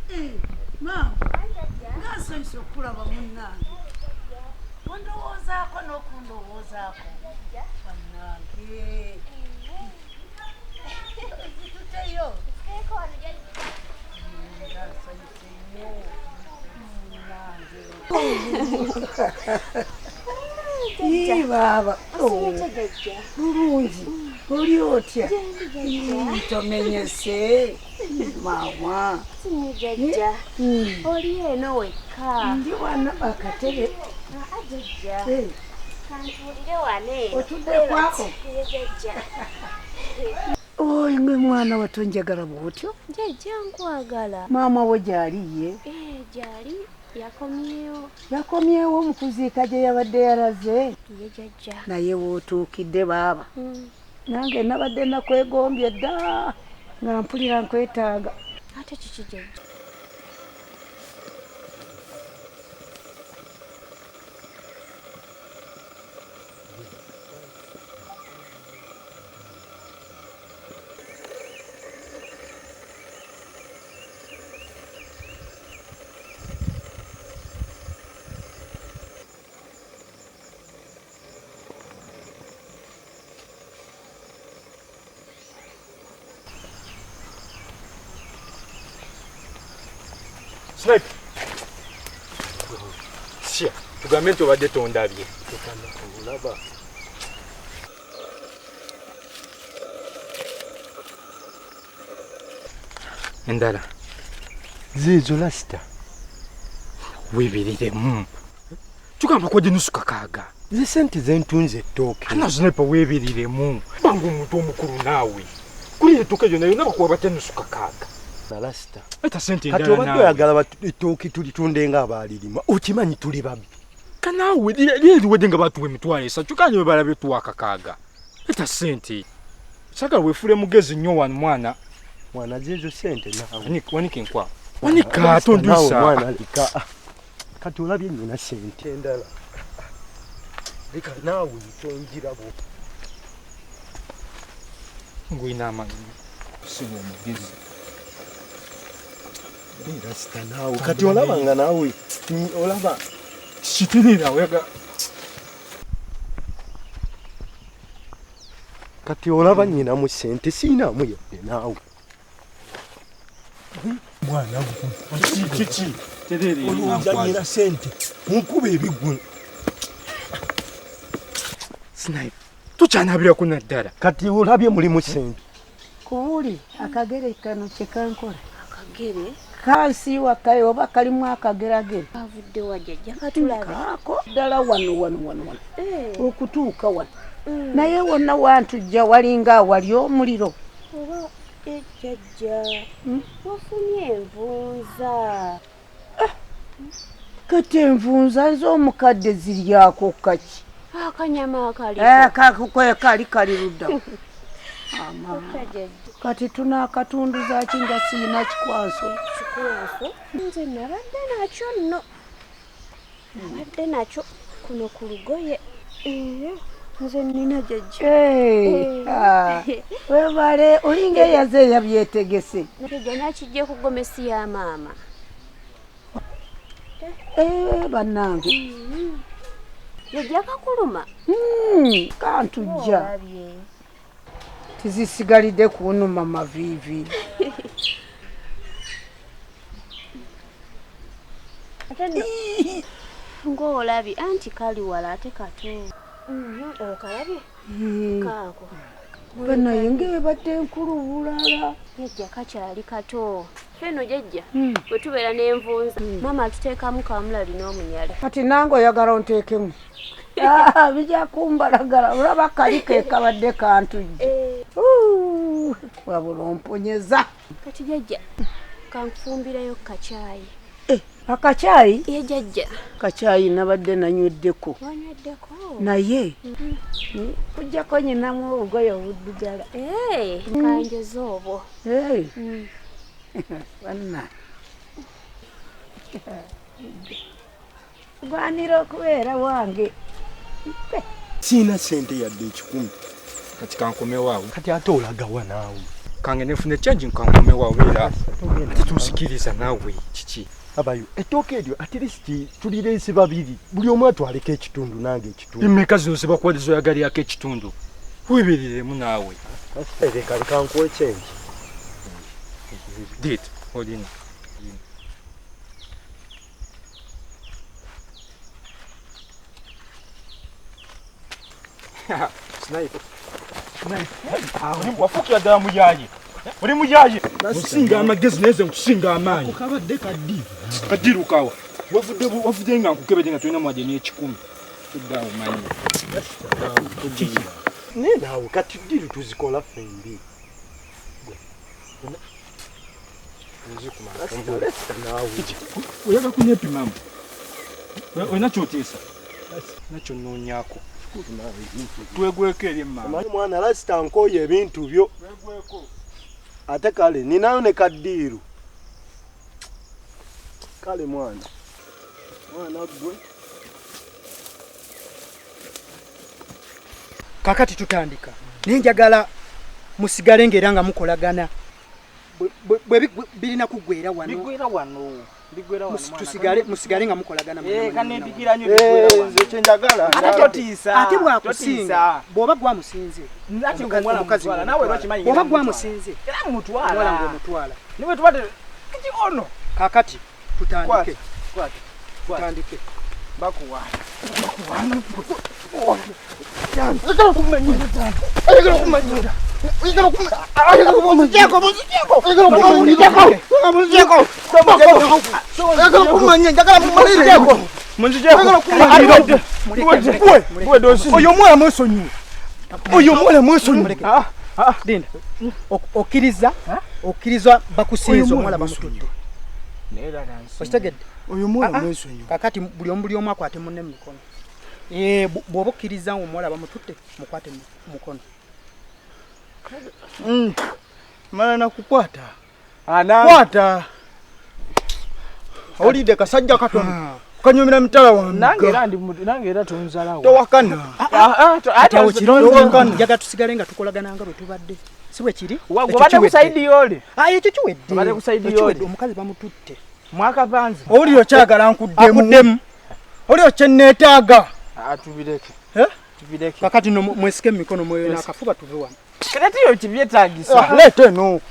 Eh, maama nga nsanyuse okulaba munnange, ondowoozaako n'okundowoozaako bannange. Zituteyo nga nsanyuse nnyo munnange. Ii baaba, bulungi, oli otya? Ii, tomenyese maama. Jjajja, oli eno wekka? Ndi wano akatebe. Aa jjajja, kantuulire wano eno. Otudde kwako? Ee jjajja. Oy, ngwe mwana watto njagala bw'otyo. Jjajja nkwagala. Maama wo gy'ali ye? Ee gy'ali, yakomyewo. Yakomyewo mu kuziika gye yabadde yalaze? Ye jjajja. Naye w'otuukidde baaba. Nange nabadde nakwegombye dda nga mpulira nkwetaaga. Ate kiki jjajja? Snipe. Sia, tugambe nti obadde tondabye. Olaba. Endala. Ziizo lasita. Weebeereremu. Tugamba kwadde nusu kakaaga. Ze sente zentunze ettooke. Ana Sniper weebeereremu. Banga omuntu omukulu naawe. Kuli ettooke lyonna yonna bakuwa batya nusu kakaaga. Lasita. Eta sente Kati endala obadde naawe. oyagala ettooke tulitunde ng'abaalirima. Okimanyi tuli babbi. Kanaawe lyeriwedde nga batuwa 300,000 kanye bwe balabye tuwa kakaaga. Eta sente. Saagala weefuule mugezi nnyo wano mwana. Mwana ziizo sente naawe. Wanika enkwa. Wanika tondwisa. Mwana leka. Kati olabye nnyina sente endala. Leka naawe tongirabo. Ngwina amaanyi. Siba omugezi. Rasita naawe. Kati olaba nga naawe olaba. Kiterera oyaga. Kati olaba nnyinamu sente siinaamu yadde naawe. Mwana kiki? Terere olowooza nnyina sente munkuba ebigulu. Snipe. Tukyanaabirako naddala. Kati olabye mulimu sente. Kubuli akagere kano kye kankola. Akagere? Kansiiwa kale oba kalimu akageragere. Kavudde wa jjajja katulabe. Kaako ddala wano wano wano wano. Okutuuka wano. Naye wonna wantujja walinga awali omuliro. Oba jjajja wafunye envunza. Kati envunza z'omukadde ziryako kaki? Akanyama akaliko. Kali kali ludda. Kati tunaakatunduza ki nga siyina kikwaso? Kikwaso? Nze nabadde nakyo nno. Nabadde nakyo kuno ku lugoye. Nze nnina jjajja. Webale olinga eyaze eyabyetegese. Jjajja nakijja ku gomesi ya maama. Bannange. Jjajja kakuluma? Kantujja. Tizisigalidde kunuma maviivi. Ng'olabye anti kali wala ate kato. Okalabye? Kaako. Banaye ng'ebadde nkulu bulala. Jjajja kakyali kato. Feno jjajja bwe tubeera n'envunza maama atuteekamu kamulali n'omunyale. Kati nange oyagala onteekemu? Bijja kumbalagala olaba kali ke kabadde kantujja. Wabula omponyeza. Kati jjajja kankufumbirayo kacaayi. Akacaayi? Ye jjajja. Kacaayi nabadde nanyweddeko. Wanyweddeko? Naye kujjako nnyinamu obugoye obuddugala. Kanjoze obwo. Banna. Gwanira okubeera wange. Siina sente yadde 1,000. Kati kankomewo awo. Kati ate olagawa naawe. Kange nefune change nkangume waweera. Ate tunsikiriza naawe kiki? Abayo ettooke eryo at least tulireese babiri buli omu atwaleko ekitundu nange ekitundu. Emmeka zino zebakuwadde zoyagalyako ekitundu? Weebeereremu naawe. Leka leka nkuwe change. Date olina. Sniper. Wafuukira ddala muyaaye. Oli muyaaye. Nkusinga amagezi naye nze nkusinga amaanyi. Kabadde kaddiru. Kaddiru kawa. Wavudde nga nkukebedde nga tolina mwadde n'ekikumi. Tudde awo manyi. Naye naawe kati ddiru tuzikola ffembi. Oyagala kunneepimamu? Olina ky'oteesa? Nakyo nnoonyaako. Twegweko eri emmanga. Omanyi mwana lasita nkooye ebintu byo. Ate kale ninayo ne kaddiiru. Kale mwana. Mwana ggwe. Kakati tutandika. Naye njagala musigale ng'era nga mukolagana. Birina kuggwera wano. Biggwera wano. Biggwera wano. Tusigale musigale nga mukolagana. Kanneepigira nnyo biggwera wano. Nze kye njagala. Ate totiisa. Ate bw'akusinga. Bw'oba gwamusinze. Ate ng'omuwala mutwala. Naawe lwakimanyi. Bw'oba gwamusinze. Era mutwala. Omuwala ng'omutwala. Ne bwe tuba kiki ono. Kakati tutandike. Kwata. Tutandike. Bakuwa. Oyo omuwala mwesonyiwe. Oyo omuwala mwesonyiwe. Linda. Okkiriza okkiriza bakusinza omuwala bamututte. Okitegedde? Oyo omuwala mwesonyiwe. Kakati buli omu akwate munne mu mikono. Bw'oba okkiriza ng'omuwala bamututte mukwate mu mukono. Mala nakukwata. Kwata. Owulidde kasajja katono. Kanyumira mitala wange. Nange era tonzalawo. Towakana. Ate kironzo njagala tusigale nga tukolagana nga bwe tubadde. Si bwe kiri? Obadde ku sayidi y'oli. Ekyo kiwedde. Obadde ku sayidi y'oli. Omukazi bamututte. Mwakapanze. Owulira okyagala nkuddemu. Owulira kye nneetaaga. Tubireke. Tubireke. Kakati no mwesike mu mikono mweyo n'akafuba tuve wano. Kati yo kibyetaagisa. Leeta eno.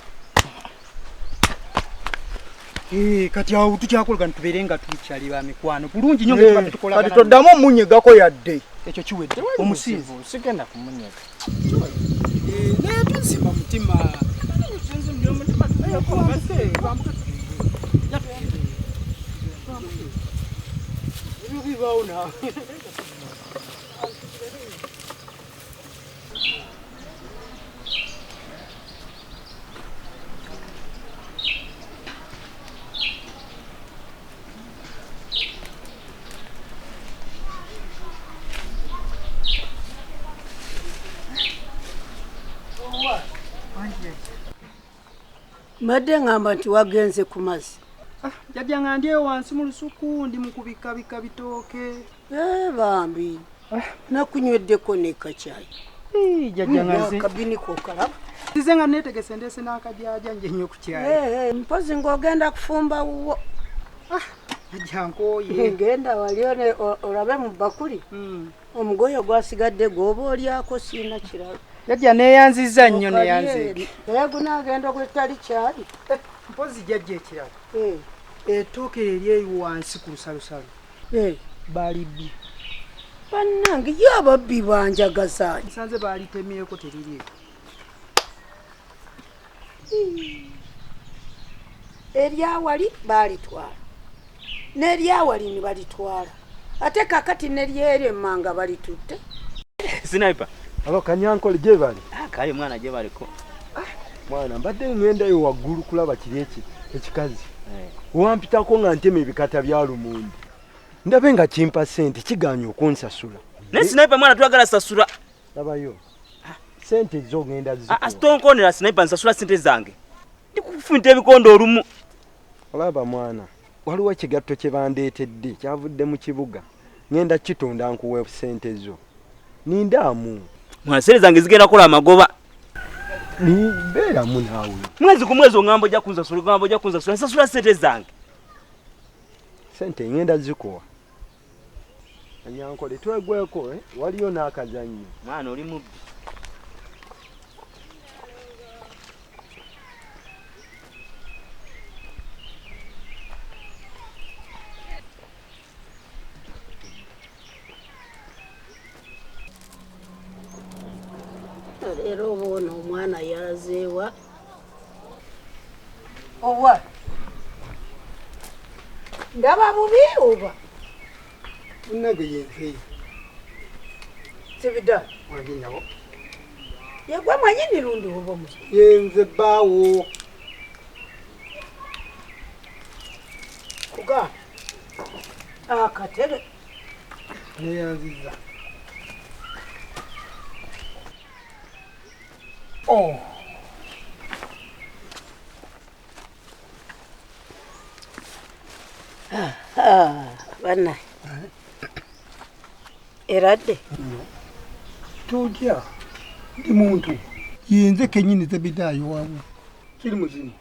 Kati awo tukyakolagana tubeere nga tukyali ba mikwano bulungi nnyo nga tubadde tukolagana. Kati toddamu omunyegako yadde. Ekyo kiwedde. Omusinzi. Sigenda kumunyega. Naye tonsimba mutima. Ebyo bibaawo naawe. Mbadde ngamba nti wagenze ku mazzi. Jjajja nga ndi eyo wansi mu lusuku ndi mu kubikabika bitooke. Bambi nakunyweddeko ne kacaayi. Jjajja nga nze akabiniko okalaba. Nzize nga neetegese ndeese n'akajaaja nje nnyo ku kyayi. Mpozi ng'ogenda kufumba wuwo. Jjajja nkooye. Genda wali olabe mu bbakuli. Omugoye gwasigadde gw'oba olyako siina kirala. Jjajja neeyanzizza nnyo neeyanzeege. Naye gunaagenda gwetali kyali. Mpozi jjajja ekirala. Ettooke eryo eyo wansi ku lusalosalo. Baalibbye. Bannange ye ababbi banjagaza. Nsanze baalitemyeko teririiko. Eryawali baalitwala. N'eryawali ne balitwala. Ate kakati n'eryeri emmanga balitutte. Sniper. Alo kanyankole gye bali. Kale mwana gye baliko. Mwana mbadde ŋŋendayo waggulu kulaba kiri eki ekikazi. Wampitako nga ntema ebikata bya lumonde. Ndabe nga kimpa ssente kigaanye okunsasula. Naye sniper mwana twagala sasula. Labayo. Ssente zo ŋŋenda zikuwa. Sitonkonera sniper nsasula ssente zange. Ndikufunta ebikondo olumu. Olaba mwana waliwo ekigatto kye bandeetedde kyavudde mu kibuga. Ŋŋenda kitunda nkuwe ssente zo. Nindaamu. Mwana ssente zange zigenda kukola amagoba. Ni beeramu naawe. Mwezi ku mwezi ongamba ojja kunsasula, ongamba ojja kunsasula, nsasula ssente zange. Ssente ngenda zikuwa. Anyankole twegweko waliyo n'akazannyo. Mwana oli mubbi. Leero oba omwana yalazeewa owa ndaba bubi oba munnange yenze sibida wange nabo yegwe mwenyini lundi oba omuki yenze bbaawo kuga akatebe neyanziza. Oh. Banna. Eradde. Tujja. Ndi muntu. Yenze kenyini Zebidayo waabwe. Kiri muzimu.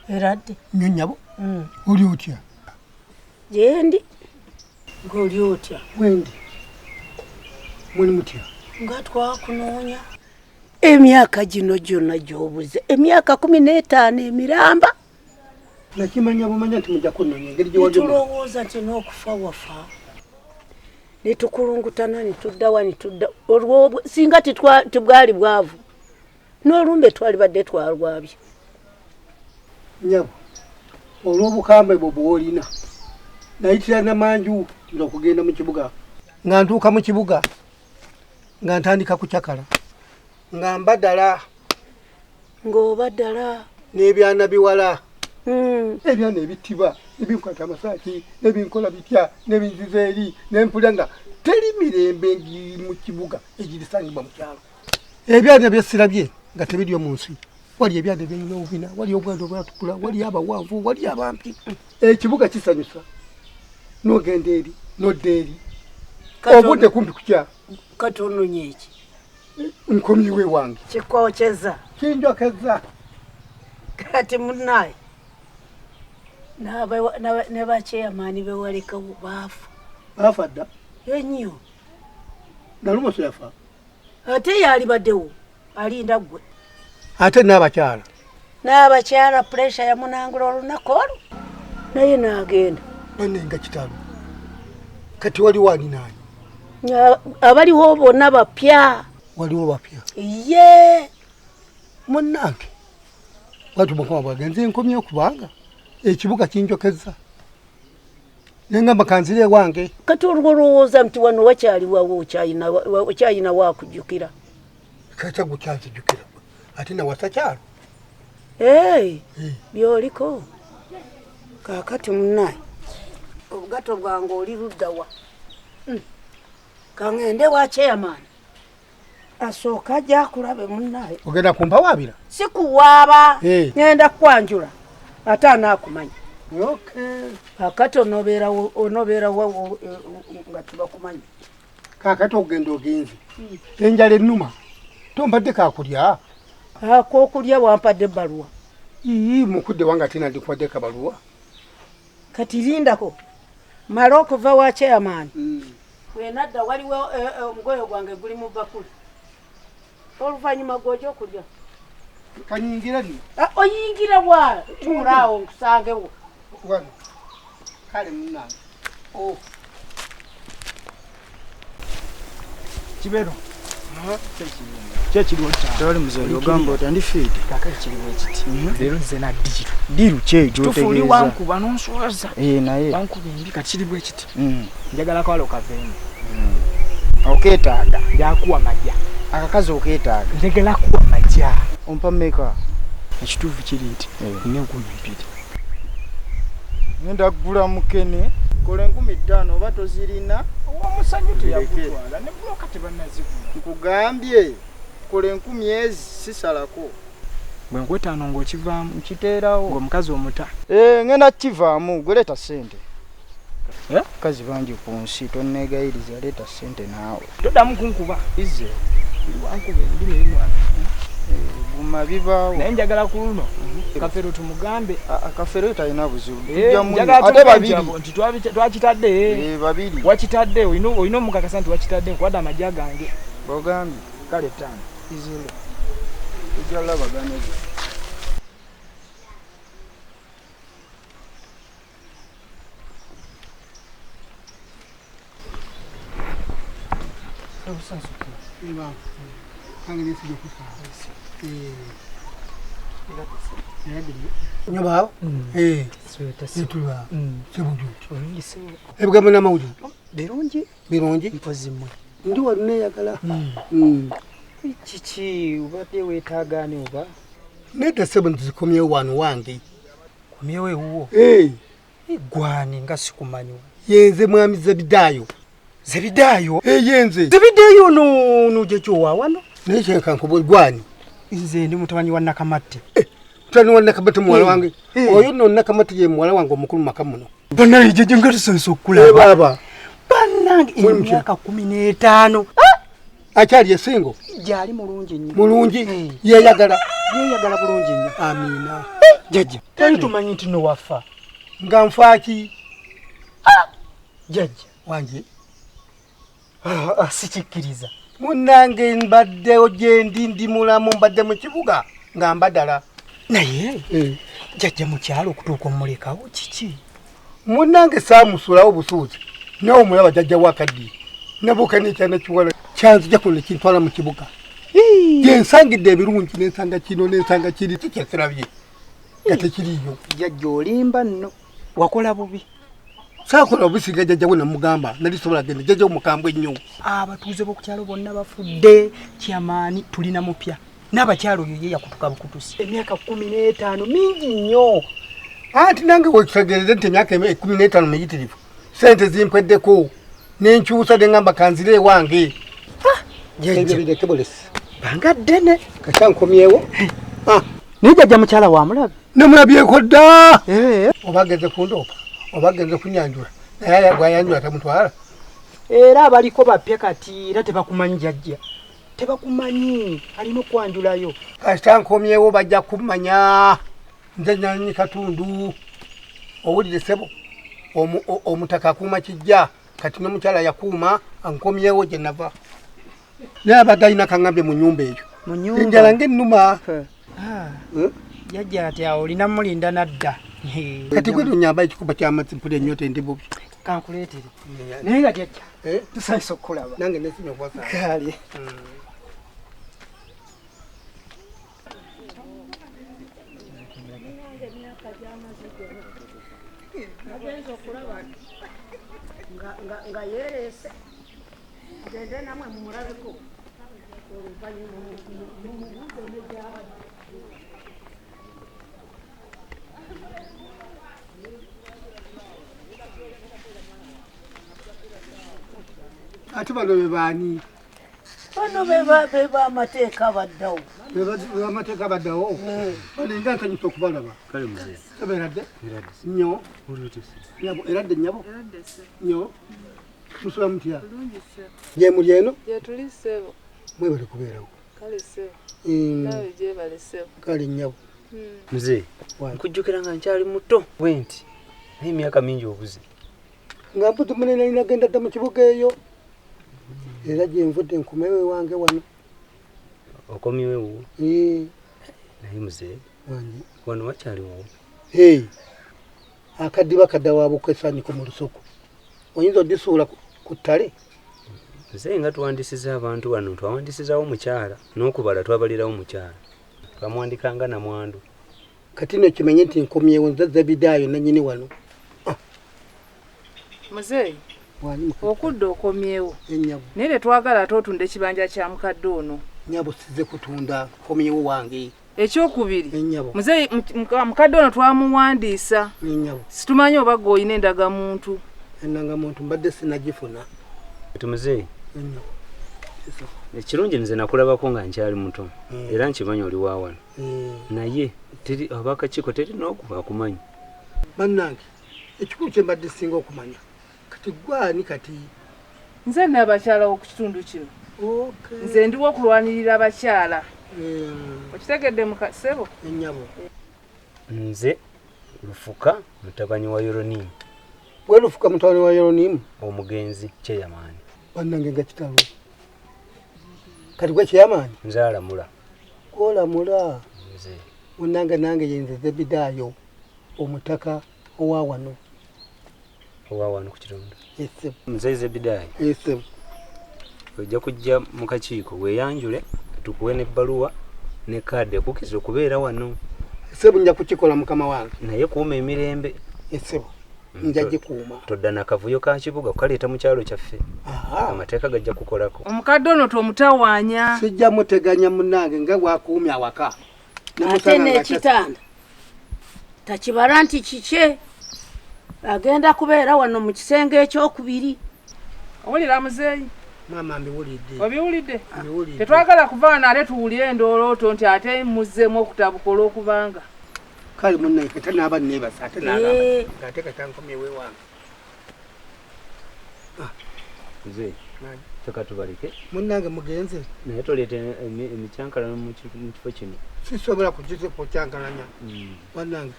Eradde. Nnyo nnyabo. Oli otya? Gyendi. Ng'oli otya? Wendi. Muli mutya? Nga twakunoonya. Emyaka gino gyonna gy'obuze, emyaka 15 emiramba. Nakimanya bumanya nti mujja kunoonya engeri gye wali. Tulowooza nti n'okufa wafa. Ne tukulungutana ne tudda wa ne tudda. Olwo singa tibwali bwavu. N'olumbe twalibadde twalwabye. Nnyabo, olw'obukambwe bwo bw'olina, nayitira namanju nza okugenda mu kibuga. Nga ntuuka mu kibuga, nga ntandika kucakala. Nga mbadala. Ng'obadala. N'ebyana biwala. Ebyana ebitiba, ebinkwata amasaaki, n'ebinkola bitya, n'ebinziza eri, n'empulira nga teri mirembe ngiri mu kibuga egirisangibwa mu kyalo. Ebyana byesirabye nga tebiriyo mu nsi. Wali ebyana eby'enyina obubina, wali obwana obwatukula, wali abawanvu, wali abampi. Ekibuga kisanyusa. N'ogenda eri, n'odda eri. Obudde kumpi kukya. Katono eki. Nkomyiwe wange. Kikokyeza. Kinjokeza. Kati munnaye. Ne bakyeyamaani bewalekawo baafa. Baafa dda? Ennyo. Nalumoso yafa? Ate yalibaddewo alinda ggwe. Ate n'abakyala? N'abakyala puresha yamunangula olunaku olwo naye n'agenda. Bannange kitalo. Kati waliwo ani naani? Abaliwo bonna bapya. Waliwo bapya? Ye. Munnange. Bw'atyo Mukama bw'agenze nkomyewo kubanga ekibuga kinjokeza. Nengamba kanzire ewange. Kati olowooza nti wano wakyaliwawo okyalina wakujjukira. Kati gukyanzijjukira ate nawasa kyalo. By'oliko. Kaakati munnaye obugato bwange oli ludda wa? Kangende wa chairman. Asooka ajja akulabe munnaye. Ogenda kumpawaabira? Si kuwaaba. Ngenda kukwanjula ate anaakumanya. Okay. Kaakati onobeerawo nga tebakumanyi. Kaakati okugenda ogenze. Enjala ennuma. Tompadde kaakulya? Ak'okulya wampadde ebbaluwa. Ii mukudde wange ate nandikuwadde kabaluwa. Kati lindako. Mala okuva wa chairman. Wenadda waliwo omugoyo gwange guli mu bakuli. Oluvannyuma gw'ojja okulya. Kanyingira lino. Oyingira wa? Tuulaawo nkusangewo. Wano. Kale munnange. Oh. Kibero. Kyekiriwo kyange. Tewali muzeeyi ogamba oti andifiidde. Kaakati kiriwo ekiti. Leero nze na ddiiru. Ddiiru ki egyo Kituufu oli otegeeza? wankuba n'onswaza. Naye. Wankuba embi kati kiri bwe kiti. Njagala kawala okaveemu. Okeetaaga. Njakuwa majja. Akakazi okeetaaga. Njagala kuwa majja. Ompa mmeka? Ekituufu kiri nti nina 2000. Ngenda kugula mukene. Kola 5000 oba tozirina. Omusanyu teyakutwala ne bulooka tebannazigula. Nkugambye kola 1000 ezi sisalako. Bwe nkwetaano ng'okivaamu. Nkiteerawo. Ng'omukazi omuta. Ngenda kukivaamu gwe leeta ssente. Bakazi bangi ku nsi tonneegayiriza leeta ssente naawe. Toddamu kunkuba. Ize. Wankuba embi naye mwana. Guma bibaawo. Naye njagala ku luno Kafeero tumugambe. Kafeero talina buzibu. Ate babiri nti twakitadde. Babiri. Wakitadde olina omukakasa nti wakitadde nkuwadde amagya gange. Bogambye. Kale ttaano. Izile. Tujja labagana. Ebigambo n'amawulire birungi birungi mpozi mmwe ndi wano neeyagala. Kiki obadde weetaaga ani oba? Nedda ssebo nzikomyewo wano wange. Komyewo ewuwo? Gwani nga sikumanyi. Yenze mwami Zebidaayo. Zebidaayo? Yenze. Zebidaayo ono jjajja wa wano? Naye kyenkankuba gwani? Nze ndi mutabani wa Nakamatte. Mutabani wa Nakamatte muwala wange. Oyo nno Nakamatte ye muwala wange omukulu maka muno. Bannange jjajja nga tusanyuse okulaba. Baaba. Bannange emyaka 15. Akyali esingo? Gyali mulungi nnyo. Mulungi? Yeeyagala? Yeeyagala bulungi nnyo. Amiina. Jjajja, twali tumanyi nti nno wafa. Nga nfa ki? Jjajja. Wange. Sikikkiriza. Munnange mbaddewo gye ndi ndi mulamu mbadde mu kibuga nga mbadala. Naye jjajja mu kyalo okutuuka omulekawo kiki? Munnange saamusulawo busuuzi. Nawe omulaba jjajja wakaddiye. Nabuuka n'ekyana kiwala kyanzija kuno ne kintwala mu kibuga. Gye nsangidde ebirungi n'ensanga kino n'ensanga kiri kikyesirabye nga tekiriiyo. Jjajja olimba nno wakola bubi. Saakola bubi singa jjajja we namugamba nali sobola genda jjajja omukambwe ennyo. Abatuuze b'oku kyalo bonna bafudde kyamaani tulina mupya. N'abakyalo oyo ye yakutuka bukutusi. Emyaka 15 mingi nnyo. Anti nange wekitegeereze nti emyaka 15 miyitirivu. Ssente zimpeddeko n'enkyusa ne ŋŋamba kanzire ewange. Ebyo bireke bulesi. Banga ddene. Kasita nkomyewo. Naye jjajja mukyala wamulabye? Namulabyeko dda. Oba agenze kundoopa oba agenze kunyanjula naye bw'ayanjula tamutwala. Era abaliko bapya kati era tebakumanyi jjajja. Tebakumanyi alina okwanjulayo. Kasita nkomyewo bajja kummanya. Nze nnannyini katundu. Owulire ssebo omutaka akuuma kijja kati n'omukyala yakuuma ankomyewo gye nava. Naye abadde alina kaŋŋambye mu nnyumba eyo. Enjala ng'ennuma. Jjajja ati awo olina mulinda nadda. Kati gwe nnyamba ekikuba ky'amazzi mpulira ennyota endi bubi. Kankuleetere. Naye nga jjajja tusanyuse okukulaba. Nange neesiimye okubasanga. Kale. Nagenze okulaba nga yeereese. Gende namwe mumulabeko. Oluvannyuma mumubuuze ne gy'abadde. Ate bano be baani? Bano be b'amateeka baddawo. Be b'amateeka baddawo? Balinga nsanyusa okubalaba. Kale muzeeyi. Eradde? Nnyo. Nyabo, eradde nnyabo? Nnyo. Musula mutya? Gye muli eno? Gye tuli ssebo. Mwebale kubeerawo. Kale ssebo. Naawe gyebale ssebo. Kale nnyabo. Muzeeyi, nkujjukira nga nkyali muto bwe nti naye emyaka mingi obuze. Nga mputu munene nalina genda dda mu kibuga eyo. Era gye nvudde nkomewo ewange wano. Okomyewo ewuwo? Naye muzeeyi, wano wakyali wuwo? Akaddiba kadda wa bukesaaniko mu lusuku. Oyinza odisuula ku ttale? Muzeeyi nga tuwandisiza abantu wano twawandisizaawo mukyala n'okubala twabalirawo mukyala. Twamuwandikanga namwandu. Kati nno kimenye nti nkomyewo nze Zebidaayo nannyini wano. Muzeeyi, okudda okomyewo. Naye tetwagala ate otunda ekibanja kya mukadde ono. Nnyabo sizze kutunda nkomyewo wange. Ekyokubiri, muzeeyi mukadde ono twamuwandiisa. Situmanyi oba gwe olina endagamuntu. Endagamuntu mbadde sinnagifuna. Kati muzeeyi, ekirungi nze nakulabako nga nkyali muto era nkimanyi oli wa wano. Naye ab'akakiiko teri n'okuba akumanyi. Bannange, ekikulu kye mbadde singa okumanya kati gwani kati? Nze n'abakyala w'oku kitundu kino. Nze ndiwo okulwanirira abakyala. Okitegedde ssebo? Ennyabo. Nze Lufuka mutabani wa Yoronimu. Gwe Lufuka mutabani wa Yoronimu? Omugenzi Chairman. Bannange nga kitalo. Kati gwe Chairman? Nze alamula. Olamula? Nze. Munnange nange ye nze Zebidaayo omutaka owa wano. Owa wano ku kitundu? Ssebo. Nze Zebidaayo. Ssebo. Ojja kujja mu kakiiko weeyanjule tukuwe n'ebbaluwa ne kaadi ekukkiriza okubeera wano. Ssebo nja kukikola mukama wange. Naye kuuma emirembe. Ssebo. Nja gikuuma. Todda n'akavuyo ka kibuga kukaleeta mu kyalo kyaffe. Amateeka gajja kukolako. Omukadde ono tomutawaanya. Sijja muteganya munnange nga bw'akuumye awaka. Ate n'ekitanda takibala nti kikye. Agenda kubeera wano mu kisenge ekyokubiri. Owulira muzeeyi? Maama mbiwulidde. Obiwulidde? Tetwagala kuva wano ate tuwulire endoolooto nti ate muzzeemu okutabuka olw'okubanga. Kale munnange kata naaba neebasa ate n'agamba ate kata nkomyewo ewange. Muzeeyi, ffe tubaleke. Munnange mugenze. Naye toleeta emikyankalano mu kifo kino. Sisobola kukyankalanya. Bannange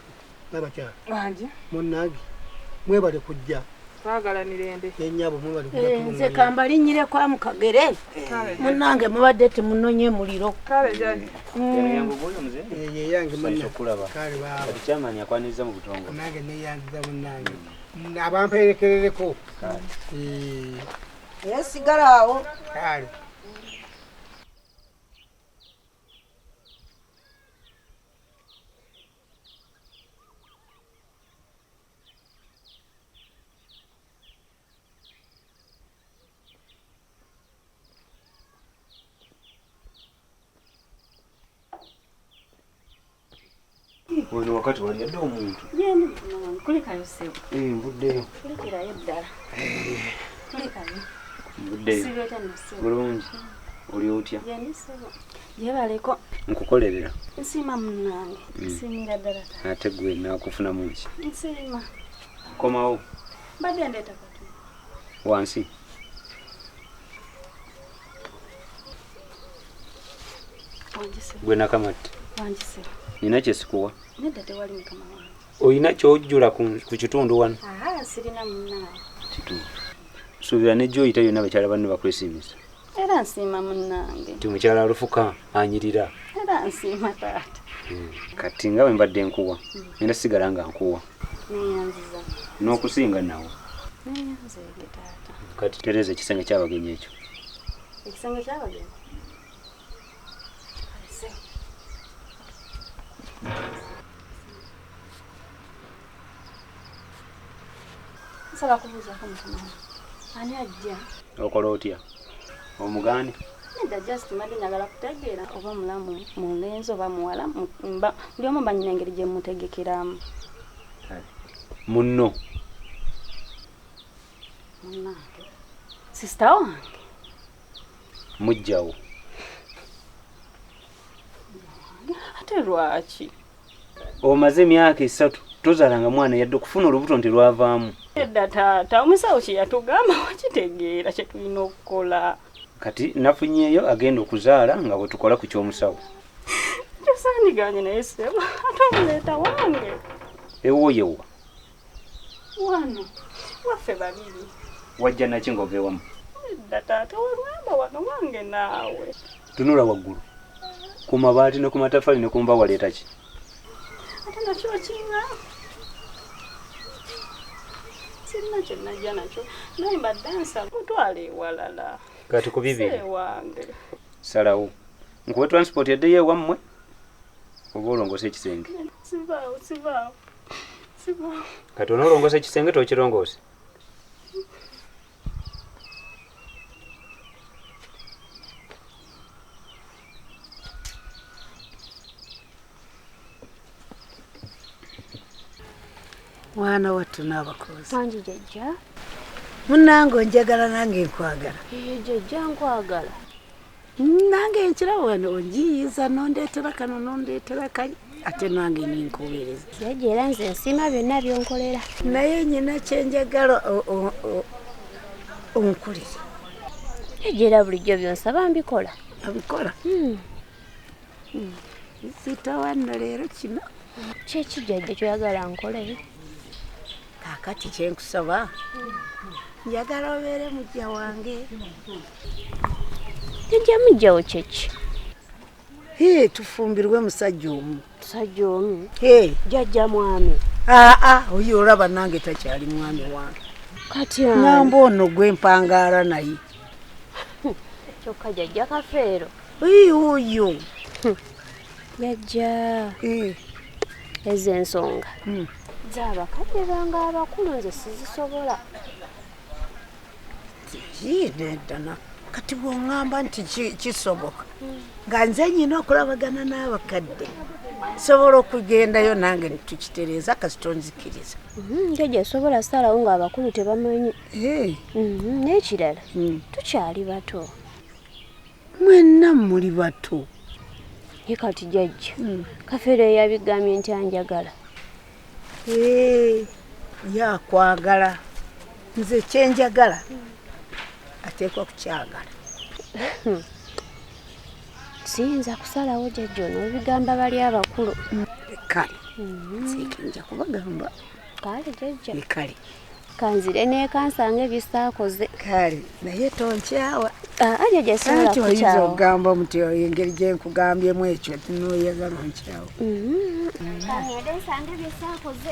n'abakyala. Wangi. Munnange mwebale kujja. Twagala mirembe. Ennyabo mwebale kujja. Nze kambalinnyireko mu kagere. Munnange mubadde temunonye muliro. Kale jjajja. Ye yange munnange. Kale baaba. Kati Chairman akwaniriza mu butongole. Nange neeyanziza munnange. Abamperekerereko. Kale. Sigala awo. Kale. Ono wakati waliyadde omuntu. Kulikayo ssebo. Nvuddeyo. Kulikirayo ddala. Kulikayo. Nvuddeyo. Bulungi. Oli otya? Gyebaleko. Nkukolerera. Nsiima munnange. Nsiimira ddala. Ate gwe naakufunamu ki? Nsiima. Komawo. Mbadde ndeeta katono. Wansi. Gwe Nakamatte. Wangi ssebo. Nina kye sikuwa. Nedda tewali mukama wange. Olina ky'ojjula ku kitundu wano? Sirina munnange. Kituufu. Suubira ne gy'oyita yonna bakyala banno bakwesiimisa. Era nsiima munnange. Nti mukyala Lufuka anyirira. Era nsiima taata. Kati nga bwe mbadde nkuwa, ngenda sigala nga nkuwa. Neeyanziza. N'okusinga nawo. Neeyanzeege taata. Kati tereeza ekisenge ky'abagenyi ekyo. Ekisenge ky'abagenyi? Nsaba kubuuzaako mukama wange. Ani ajja? Okola otya? Omugaane? Nedda just mbadde njagala kutegeera oba mulamu mulenzi oba muwala buli omu mba nnyina engeri gye mmutegekeramu. Munno. Munnange. Sisita wange. Muggyawo. Ate lwaki? Omaze emyaka 3 tozaalanga mwana yadde okufuna olubuto nti lwavaamu. Nedda taata, omusawo kye yatugamba wakitegeera kye tulina okukola. Kati nafunyeeyo agenda okuzaala nga bwe tukola ku ky'omusawo. Tosaaniganye naye ssebo, ate omuleeta wange. Ewuwo yewa? Wano, waffe babiri. Wajja naki ng'ova ewamu? Nedda taata, wangamba wano wange naawe. Tunula waggulu. Ku mabaati ne ku mataffaali ne ku nva waleeta ki? Ate nakyo kinga. Sirina kye najja nakyo, naye mbadde nsaba mutwale ewalala. Kati ku bibiri. Salawo. Nkuwe transport yaddeyo ewammwe oba olongoose ekisenge? Sivaawo, sivaawo. Sivaawo. Kati onoolongoosa ekisenge tokirongoose? Mwana wattu n'abakozi. Wangi jjajja. Munnange onjagala nange nkwagala. Jjajja nkwagala. Nange nkiraba wano onjiyiza n'ondeetera kano n'ondeetera kali ate nange ninkuweereza. Jjajja era nze nsiima byonna by'onkolera. Naye nnyina kye njagala onkolere. Jjajja era bulijjo by'onsaba mbikola. Abikola? Zitowa nno leero kino. Kiki jjajja kyoyagala nkole? Kaakati kye nkusaba, njagala obeere mujja wange. Jjajja mujjawo kyeki? Hee, tufumbirwe musajja omu. Musajja omu? Hee. Jjajja mwami. Aa, oyo olaba nange takyali mwami wange. Kati ani? Ngamba ono gwe mpangaala naye. Kyokka jjajja Kafeero. Oyo. Jjajja. Ezo ensonga. Z'abakadde bange abakulu nze sizisobola. Nedda kati bw'oŋŋamba nti kisoboka nga nze nnyina okulabagana n'abakadde sobola okugendayo nange tukitereeza kasita onzikiriza. Jjajja sobola salawo ng'abakulu tebamanyi. N'ekirala tukyali bato. Mwenna muli bato. Ye kati jjajja Kafeero yabigambye nti anjagala. Yakwagala nze kyenjagala ateekwa kukyagala. Siyinza kusalawo jjajja n'obigamba bali abakulu. Kale nja kubagamba. Kale jjajja. Kale kanzire neekansanga ebisaakoze. Kale naye tonkyawa. Jjajja sobola Anti oyinza kukyawa. okugamba muti engeri gye nkugambyemu ekyo n'oyagala onkyawa. Kangende nsange ebisaakoze.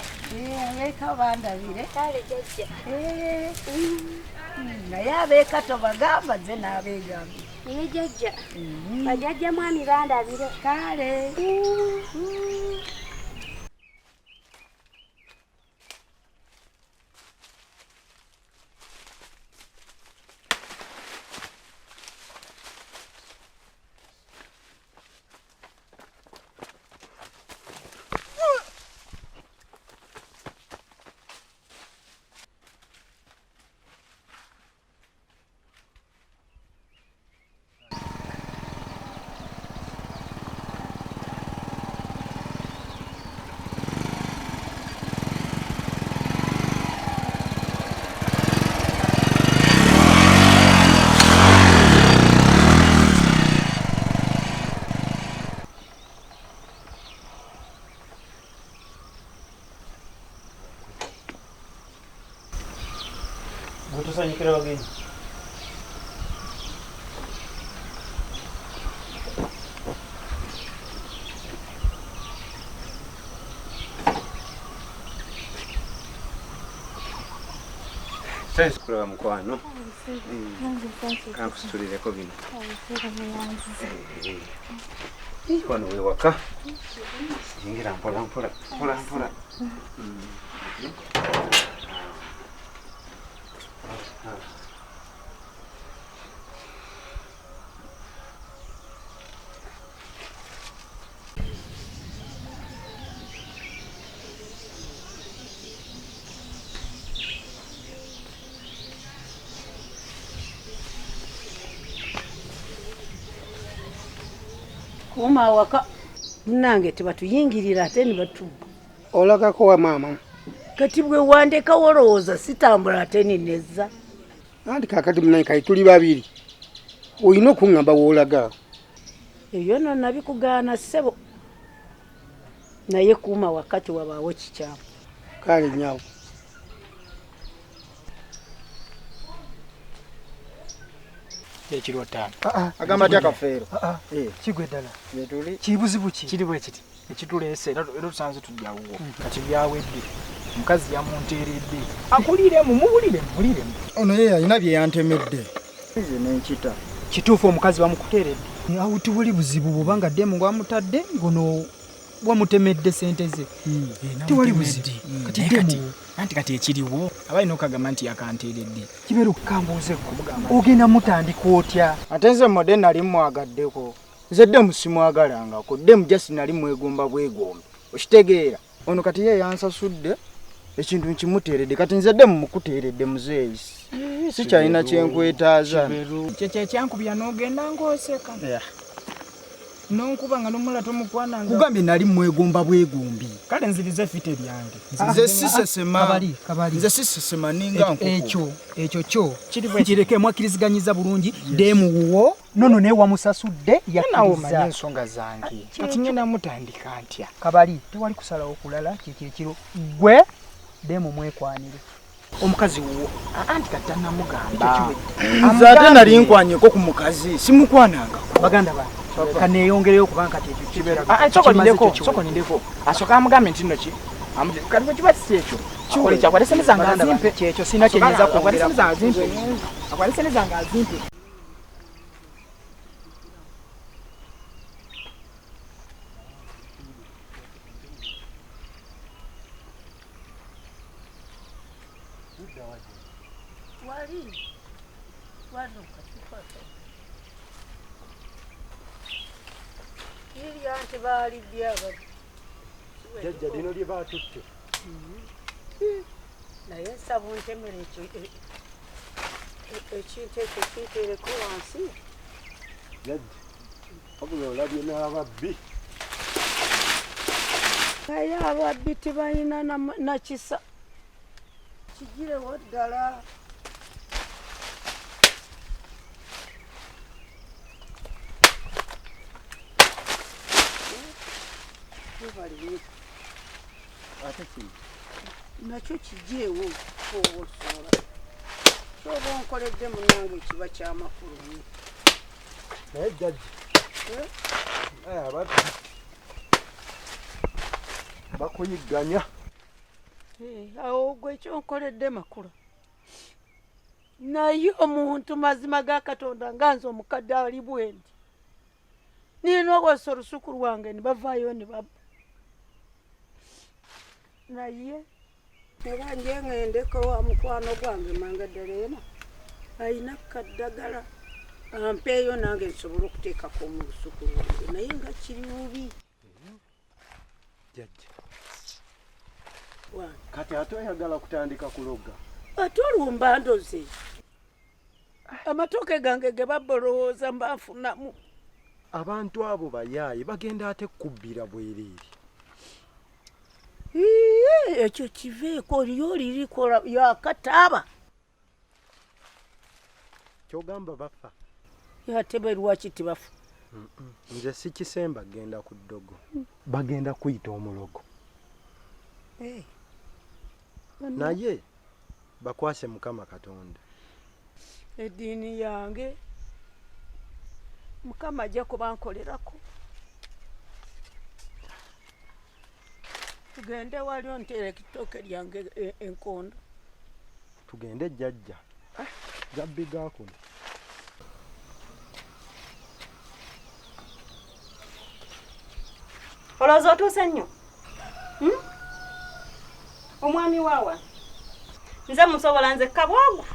Abeeka bandabire. Kale jjajja. Naye abeeka tobagamba nze n'abeegambye. Naye jjajja bajjajja mwami bandabire. Kale. Tusanyukira bagenyi. Sasa kulaba mukwano. Kankusitulireko bino. Wano we waka. Yingira mpola mpola mpola mpola. Kuuma awaka munnange tebatuyingirira ate ne batubba. Olagako wa maama? Kati bwe wandekawo olowooza sitambula ate ninezza. Anti kaakati munnange kale tuli babiri. Olina okuŋŋamba w'olaga. Ebyo nno nabikugaana ssebo. Naye kuuma wakati wabaawo kikyamu. Kale nnyawo. Ekiro ttaano. Agamba atya Kafeero? Kigwe ddala. Gyetuli. Kibuzibu ki? Kiri bwe kiti. Ekituleese era tusanze tujja wuwo. Kati byawedde. Omukazi yamunteeredde. Akuliremu, muwuliremu, muliremu. Ono ye alina bye yantemedde. Nze n'enkita. Kituufu omukazi bamukuteeredde. Awo tewali buzibu bw'obanga ddemu gwamutadde ngono wamutemedde ssente ze. Tewali buzibu. Kati ddemu. Anti kati ekiriwo abalina okagamba nti yakanteeredde. Kibeera okukambuuzeko. Ogenda mutandika otya? Ate nze mmodde nali mmwagaddeko. Nze ddemu simwagalangako. Ddemu just nali mwegomba bwegombe. Okitegeera. Ono kati ye yansasudde ekintu nkimuteeredde. Kati nze ddemu mukuteeredde muzeeyi. Sikyalina kyenkwetaaza. Kyekyo ekyankubya n'ogenda ng'oseka. Nonkuba nga n'omuwala tomukwananga. Kugambye nali mwegomba bwegombi. Kale nzirize fite lyange. Nze sisesema. Kabali, kabali. Nze sisesema ninga nkoko. Ekyo kyo. Kireke mwakkiriziganyiza bulungi. Demu wuwo. Nono naye wamusasudde yakkiriza. Nawe omanyi ensonga zange. Kati ngenda mutandika ntya? Kabali, tewali kusalawo kulala kyekyo ekiro. Gwe demu mwekwanire. Omukazi wuwo. Anti kati namugamba. Nze ate nali nkwanyeko ku mukazi, simukwananga. Baganda bange, kaneeyongereyo kubanga kati ekyo kibeera. Soko nindeko. Asooka amugambe nti nno ki? Kati bwe kiba si ekyo. Akole kyakwate ssente zange azimpe. Kyekyo sirina kye nnyinza kwongera. Akwate ssente zange azimpe. Jjajja lino lye baatutte. Naye nsaba ontemere ekintu ekyo kinteereko wansi. Jjajja wabula olabye n'ababbi. Naye ababbi tebalina na kisa. Kigirewo ddala. Ate kino nakyo kijeewo oba osobola kyoba onkoledde munnange kiba kyamakulu nnyo. Naye jjajja ababbi bakuyigganya. Awo gwe kyonkoledde makula. Naye omuntu mazima ga Katonda nga nze omukadde ali bwendi. Nina okwasa olusuku lwange ne bavaayo ne babba. Naye era nje ŋŋendeko wa mukwano gwange Mangadaleena ayina kaddagala ampeeyo nange nsobole okuteekako mu lusuku lwange naye nga kiri bubi. Jjajja kati ate oyagala kutandika kuloga? Ate olwo ndoze amatooke gange ge babba olowooza mba nfunamu. Abantu abo bayaaye bagenda ate kubbira bwereere. Ekyo kiveeko oliyo olirikola yakataaba. Kyogamba bafa? Ate be lwaki tebafa? Nze sikisemba genda ku ddogo. Bagenda kuyita omulogo. Naye bakwase Mukama Katonda. Eddiini yange Mukama ajja kubankolerako. Tugende wali onteera ettooke lyange enkondo. Tugende jjajja. Gabbi gaakuno. Olowooza otuuse nnyo? Omwami waawa nze musobola nze kabwogo.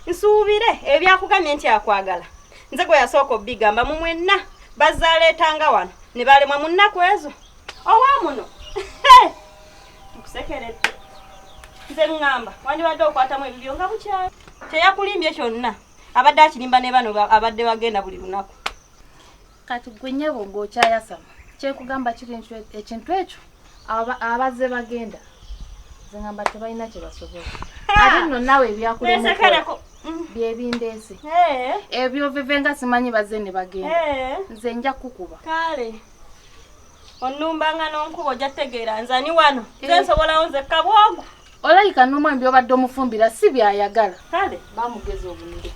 Nsuubire ebyakugambye nti akwagala. Nze gwe yasooka obbigamba mu mwenna bazzaaleetanga wano ne balemwa mu nnaku ezo. Owa muno nkusekeredde. Nze ŋŋamba wandibadde okwatamu ebibyo nga bukyali. Kyeyakulimbye kyonna abadde akirimba ne bano abadde bagenda buli lunaku. Kati gwe nnyabo ng'okyayasama kyekugamba kiri ekintu ekyo abazze bagenda nze ŋŋamba tebalina kye basobola. Ate nno naawe ebyakulemesekereko byebindeese ebyo veve nga simanyi bazze ne bagenda nze nja kukuba. Kale onnumbanga n'onkuba ojja kutegeera nze ani wano nze nsobolawo nze kabwogo. Olabika n'omwami by'obadde omufumbira si by'ayagala. Kale bamugeza obunire.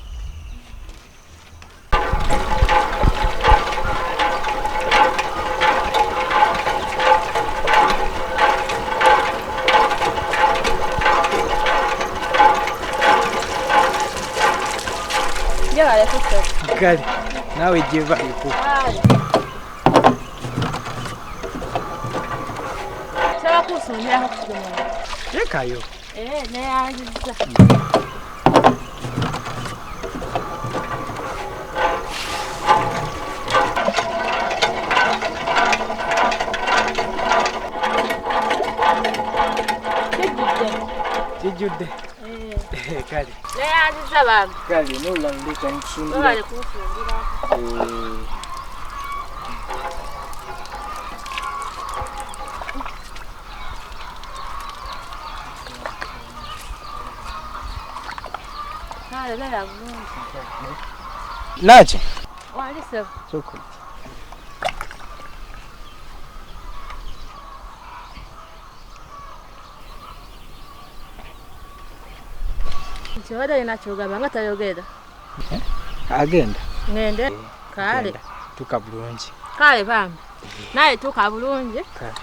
Kale naawe gyebaleko. Teekayo. Neyanziza. Kijjudde. Kale. Neyanziza bambi. Kale n'olulala nkusumbira. Webale kunsumbira. Kale beera bulungi. Naki? Wali ssebo. Soko. Kyobadde olina ky'ogamba nga tayogera. Agenda. Ngende. Kale. Tuka bulungi. Kale bambi. Naye tuka bulungi. Kale.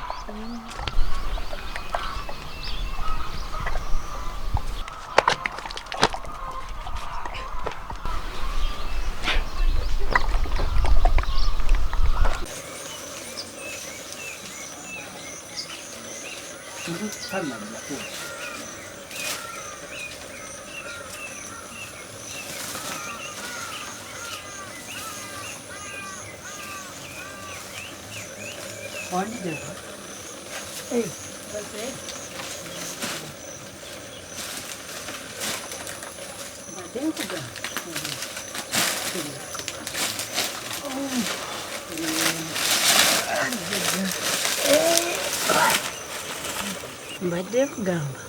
Mbadde nkugamba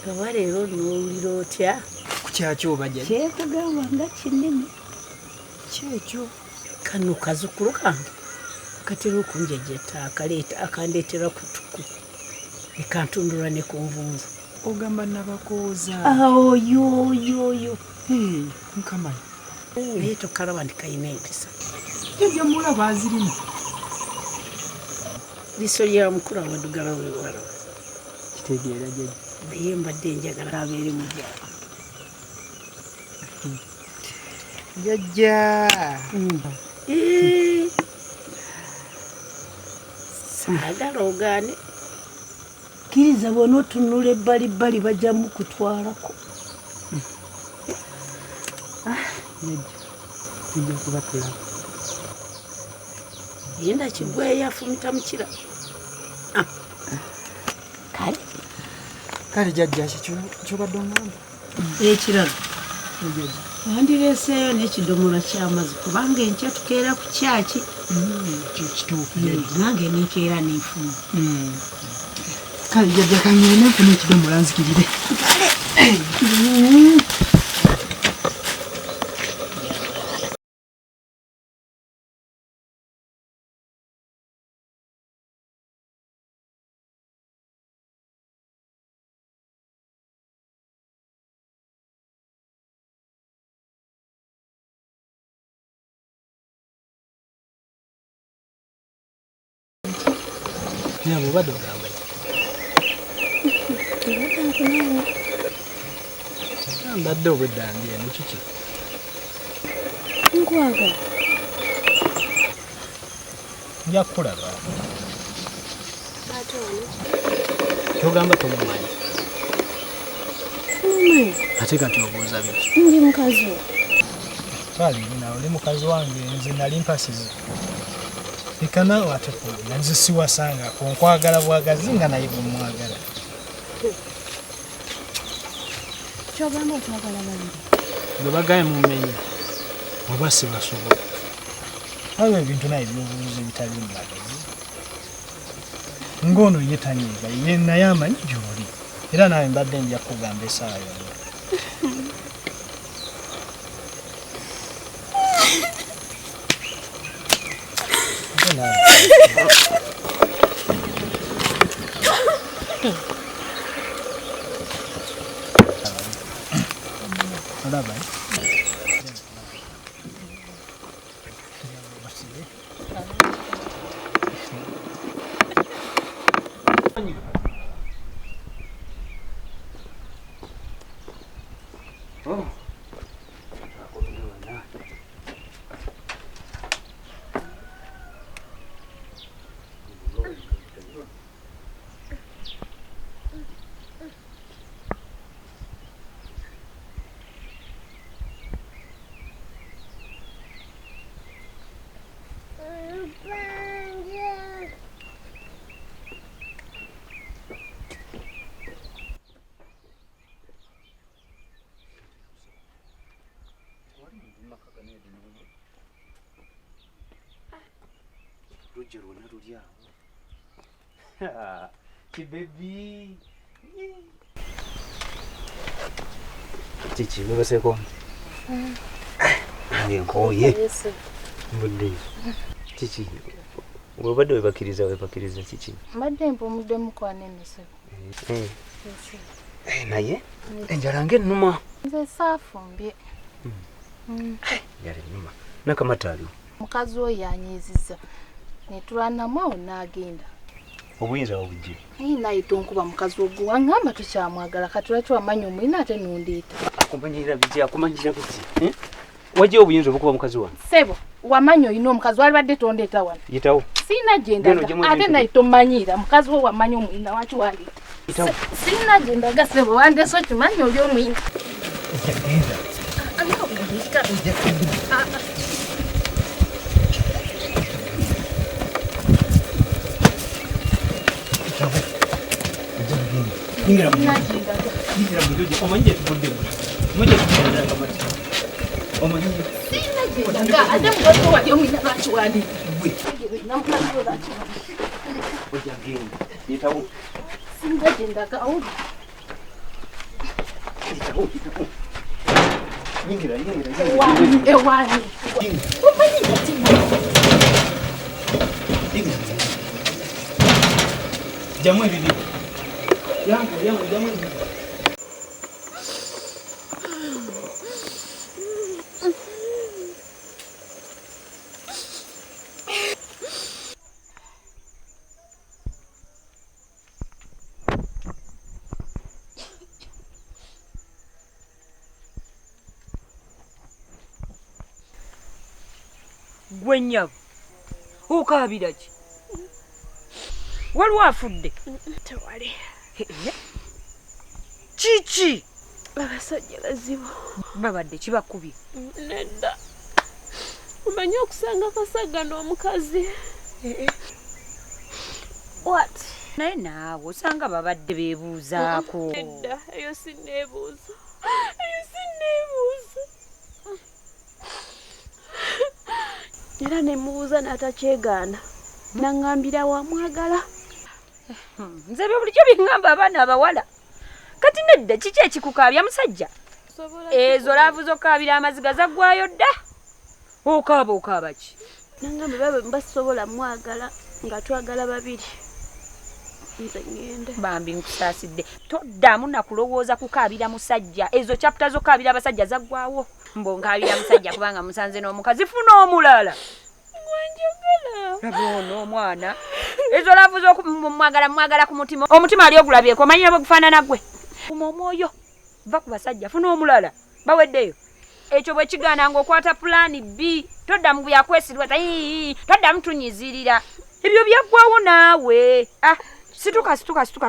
oba leero n'owulira otya? Ku kyaki oba jjajja? Kyekugamba nga kinene. Kyekyo. Kano kazzukulu kange katera okunjejeta akaleeta akandeetera ku ttuku ne kantundula ne ku nvunza. Ogamba nabakooza. Oyo oyo oyo. Nkamanyi. Naye tokalaba nti kalina empisa. Jjajja mulaba azirina. Liiso lya mukulu awaddugala weewala. Kitegeera jjajja. Naye mbadde njagala abeere mugyala. Jjajja. Saagala ogaane. Kkiriza bw'onootunula ebbalibbali bajja mukutwalako. Jjajja, tujja kuba tulaba. Yenda kigweyo afumita mukira. Kale. Kale jjajja ky'obadde oŋŋamba. Ekirala. Wandireeseeyo n'ekidomola ky'amazzi kubanga enkya tukeera ku kyaki. Kituufu. Nange nenkeera nenfuna. Kale jjajja kangende nfune ekidomola nzikirire. Kale. Nyabo obadde ogamba ki? Mbadde nkunoonya. Mbadde obwedda ndi eno kiki? Nkwagala. Nja kukulaba. Ate ono? Ky'ogamba tomumanyi. Mumanyi. Ate kati obuuza biki? Ndi mukazi wo. Twala eri naawe oli mukazi wange nze nali mpasiza. Leka naawe ate kuwulira nze siwasangako nkwagala bwagazi nga naye bwe mmwagala. Ky'ogamba otwagala babiri. Gwe bagaye mummenye oba sibasobola. Waliwo ebintu naye by'obuuza ebitaliimu magezi. Ng'ono ye tanyiiga ye naye amanyi gy'oli era naawe mbadde nja kukugamba essaawa yonna. Olaba? Lujja lwonna luli awo. Kibebi. Kiki webaseeko? Nange nkooye. Mbudde. Kiki webadde webakiriza kiki? Mbadde mpumuddemu kwana emisego. Naye enjala ng'ennuma. Nze saafumbye. Enjala ennuma. Nakamata aliwo. Mukazi oyo yanyiizizza. Ne tulwanamu awo n'agenda. Obuyinza wabugye? Naye naye tonkuba mukazi ogwo wangamba tokyamwagala kati lwaki wamanya omulina ate n'ondeeta? Akumanyira biki? Akumanyira biki? Wajja obuyinza obukuba mukazi wange? Ssebo, wamanya olina omukazi walibadde tondeeta wano. Yitawo. Sirina gye ndaga ate naye tomanyiira mukazi wo wamanya omulina lwaki wandeeta? Yitawo. Sirina gye ndaga ssebo wandeese okimanyi oli omulina. Genda. Yingira mu nju omanyi gye tuvudde gwe. Omanyi gye tuvudde Nakamata. Omanyi Sirina gye ndaga ate mukazi wo wali omulina lwaki wandeeta? Gwe. Olina mukazi wo lwaki wandeeta? Ojja genda. Yitawo. Sirina gye ndaga awulira. Yitawo. Yingira. Ewani. Omanyi kati Yingira. Jamu ebibi. Yangu jamu ebibi. Gwe nnyabo okaabira ki? Waliwo afudde? Tewali. Kiki? Abasajja bazibu. Babadde kibakubye? Nedda. Omanyi okusanga akasajja n'omukazi. What? Naye naawe osanga babadde beebuuzaako. Nedda, eyo sinneebuuza. Era ne mubuuza n'atakyegaana. Nangambira wamwagala. Nze ebyo bulijjo biŋŋamba abaana abawala. Kati nedda kiki ekikukaabya musajja? Ezo laavu z'okaabira amaziga zaggwayo dda. Okaaba ki? Nangamba babe mbasobola mwagala nga twagala babiri. Nze ŋŋende. Bambi nkusaasidde. Toddamu na kulowooza kukaabira musajja. Ezo chapter z'okaabira abasajja zaggwawo. Mbo nkaabira musajja kubanga musanze n'omukazi funa omulala. Gwenjagala. Laba ono omwana. Ezo laavu z'okumwagala mwagala ku mutima. Omutima ali ogulabyeko omanyi bwe gufaanana gwe. Kuma omwoyo. Va ku basajja funa omulala. Baweddeyo. Ekyo bwe kigaana ng'okwata pulaani B. Toddamu byakwesirwa toddamu tunyizirira. Ebyo byaggwawo naawe. Ah, situka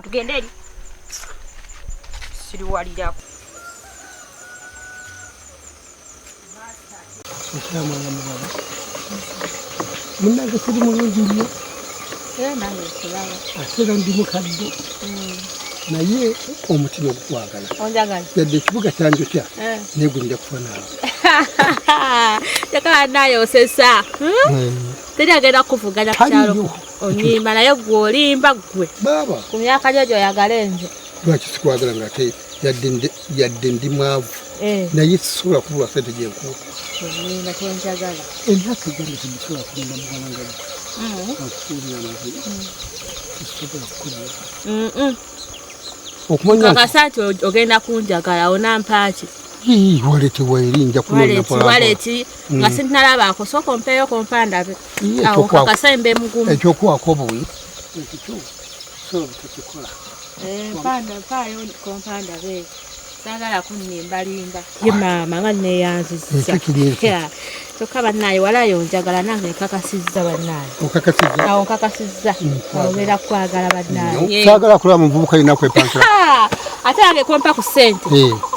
tugende eri. Siriwalirako. Okyamwanga mubala. Munnange siri mulungi nnyo. Era nange nkulaba. Ate era ndi mukadde. Naye omutima ogukwagala. Onjagala. Yadde ekibuga kyanjokya naye gwe nja kufa naawe. Njagala naye osesa. Teri agenda kukuvuganya ku kyalo. Onyimba naye gwe olimba gwe. Baaba. Ku myaka gyo gy'oyagala nze. Lwaki sikwagala ng'ate yadde ndi mwavu. Naye sisobola kubulwa ssente gye nkuwa. Onyimba tonjagala. Emyaka egyange tegisobola kulinda muwala nga gwe. Nkubuulira amazima. Sisobola kukulimba. Okumanya kakasa nti ogenda kunjagala onampa ki? Waleti waeri nja kunoonya mpola. Waleti nga sinalabako sooka ompeeyo kompa ndabe. Awo kakasa mbe mugumu. Ekyokuwaako obuwi. Ekyo sobola butakikola. Mpaayo kompa ndabe. Saagala kunnimbalimba. Ye maama nga neeyanzizza. Kyokka bannaye walayo njagala nange nkakasizza bannaye. Okakasizza? Awo nkakasizza. Obeera kwagala bannaye. Saagala kulaba muvubuka yenna kwepankira. Ate nange kompa ku ssente.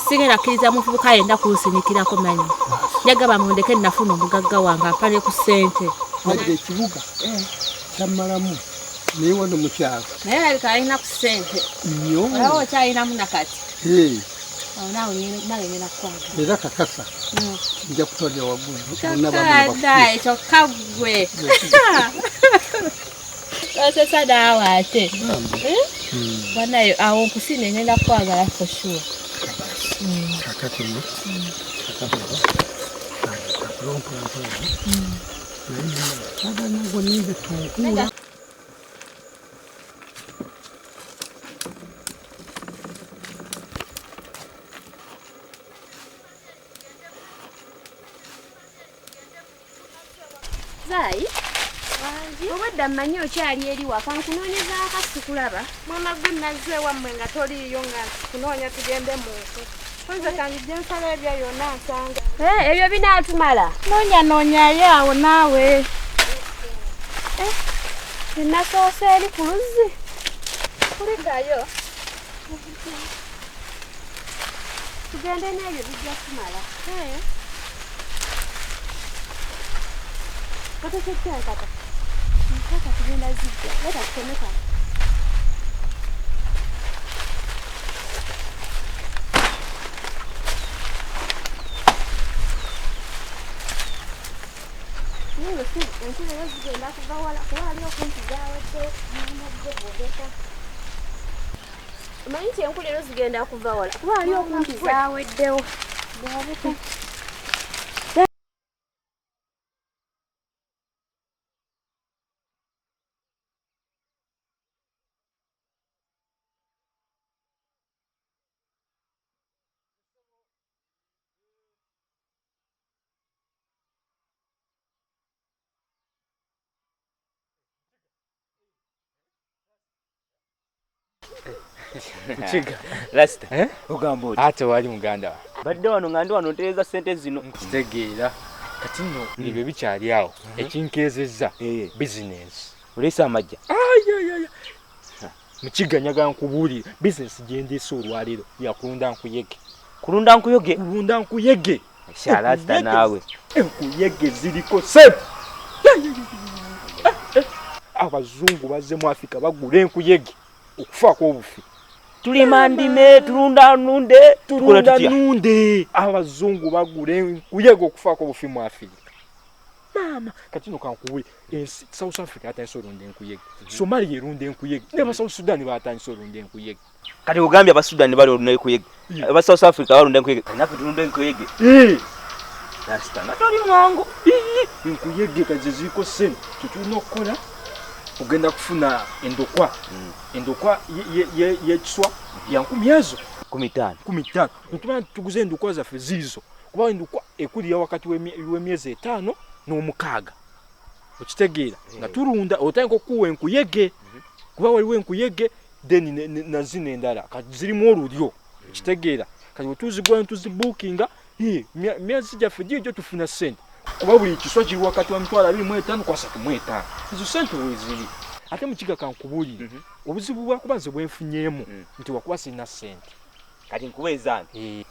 Sigenda kkiriza muvubuka yenna kunsinikirako manyi. Njagala mundeke nafuna omugagga wange ampa ne ku ssente. Wadde ekibuga kyammalamu naye wano mu kyalo. Naye alabika alina ku ssente. Nnyo. Olaba okyalinamu nakati. Awo naawe ngenda kukwagala. Era kakasa nja kutwalira waggulu. Kyokka kyokka ggwe. Osesa naawe ate. Bannaye awo nkusiimye ngenda kukwagala for sure. Kakati nno kakababa kakulompolampola naye saganago nimbe tunkuula. Zai, obwedda mmanyi okyali eri waka nkunoonyezaako sikulaba. Mwana gwe nazze wammwe nga toliiyo nga nkunoonya tugende mu nku. Kwanza kanzijje nsala ebyo yonna nsanga. Ebyo binaatumala. Noonya noonyayo awo naawe. Nasoose eri ku luzzi. Kulikayo. Tugende n'ebyo bijja kumala. Kata kyekya nkata. Nkata tugenda zijja. Leta tutemeka. Enkuba era zigenda kuva wala kuba wali okumpi zaawedde n'amaggo bwogeka. Omanyi nti enkuba era zigenda kuva wala kuba wali okumpi zaaweddewo. Bw'obuka. Mukiga. Rasta. Ogamba oti. Ate wali muganda wa. Badde wano nga ndi wano ntereeza ssente zino. Nkitegeera. Kati nno ebyo bikyali awo. Ekinkeezezza bizinensi. Oleese amajja. Ayayaya. Mukiga njagala nkubuulire bizinensi gye ndeese olwaleero ya kulunda nkuyege. Kulunda nkuyege? Kulunda nkuyege. Sha Rasta naawe. Enkuyege ziriko ssente. Abazungu bazze mu Afrika bagula enkuyege okufaako obufi. Tulima ndime, tulunda nunde, tulunda nunde. Abazungu bagula enkuyege okufaako obufi mu Afrika. Maama, kati nno kankubuulire, ensi South Africa yatandise olunda enkuyege. Somalia erunda enkuyege. Ne ba South Sudan batandise olunda enkuyege. Kati ogambye aba Sudan balunda enkuyege. Aba South Africa balunda enkuyege. Naffe tulunda enkuyege. Rasta nga toli mwangu. Enkuyege kati ziriko ssente. Kye tulina okukola ogenda kufuna endokwa. Endokwa y'ekiswa ya 10,000 ezo. 15. 15. Ntumanya tuguze endokwa zaffe ziizo. Kuba endokwa ekulira wakati w'emyezi 5 n'omukaaga. Okitegeera nga tulunda otandika okuwa enkuyege. Kuba waliwo enkuyege then na zino endala kati zirimu olulyo. Okitegeera kati bwe tuzigula ne tuzibuukinga myezi gyaffe gigyo tufuna ssente. Kuba buli kiswa kiri wakati wa 25,000 ku 35. Ezo ssente weeziri. Ate Mukiga kankubuulire obuzibu bwakuba nze bwe nfunyeemu nti wakuba sirina ssente. Kati nkuwa ezange.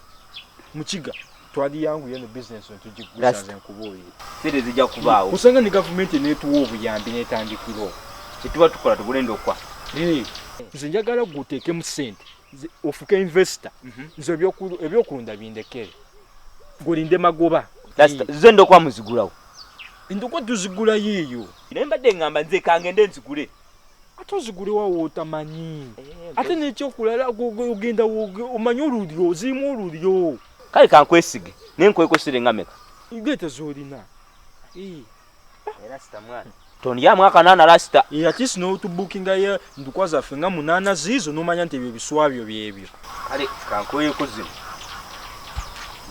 Mukiga twaliyanguye eno bizinensi ntugiggusa nze nkubuulire. Ssente zijja kubaawo. Osanga ne gavumenti n'etuwa obuyambi n'etandikira okwo. Kye tuba tukola tugule endokwa. Nze njagala ggwe oteekemu ssente ofuke investor. Nze ebyokulunda bindekere. Ggwe magoba. Zo endokwa muzigulawo. Endokwa tuzigulayo eyo. Naye mbadde ŋŋamba nze kangende nzigule. Ate ozigule wa w'otamanyi. Ate n'ekyokulala ogenda omanyi olulyo, zirimu olulyo. Kale kankwesige naye nkwekosere nga meka. Leeta z'olina. Rasta mwana. Tondyamu akanaana Rasta. At least n'otubuukingayo ndokwa zaffe nga 8 ziizo n'omanya nti ebyo ebiswa byo byebyo. Kale kankweyeko zino.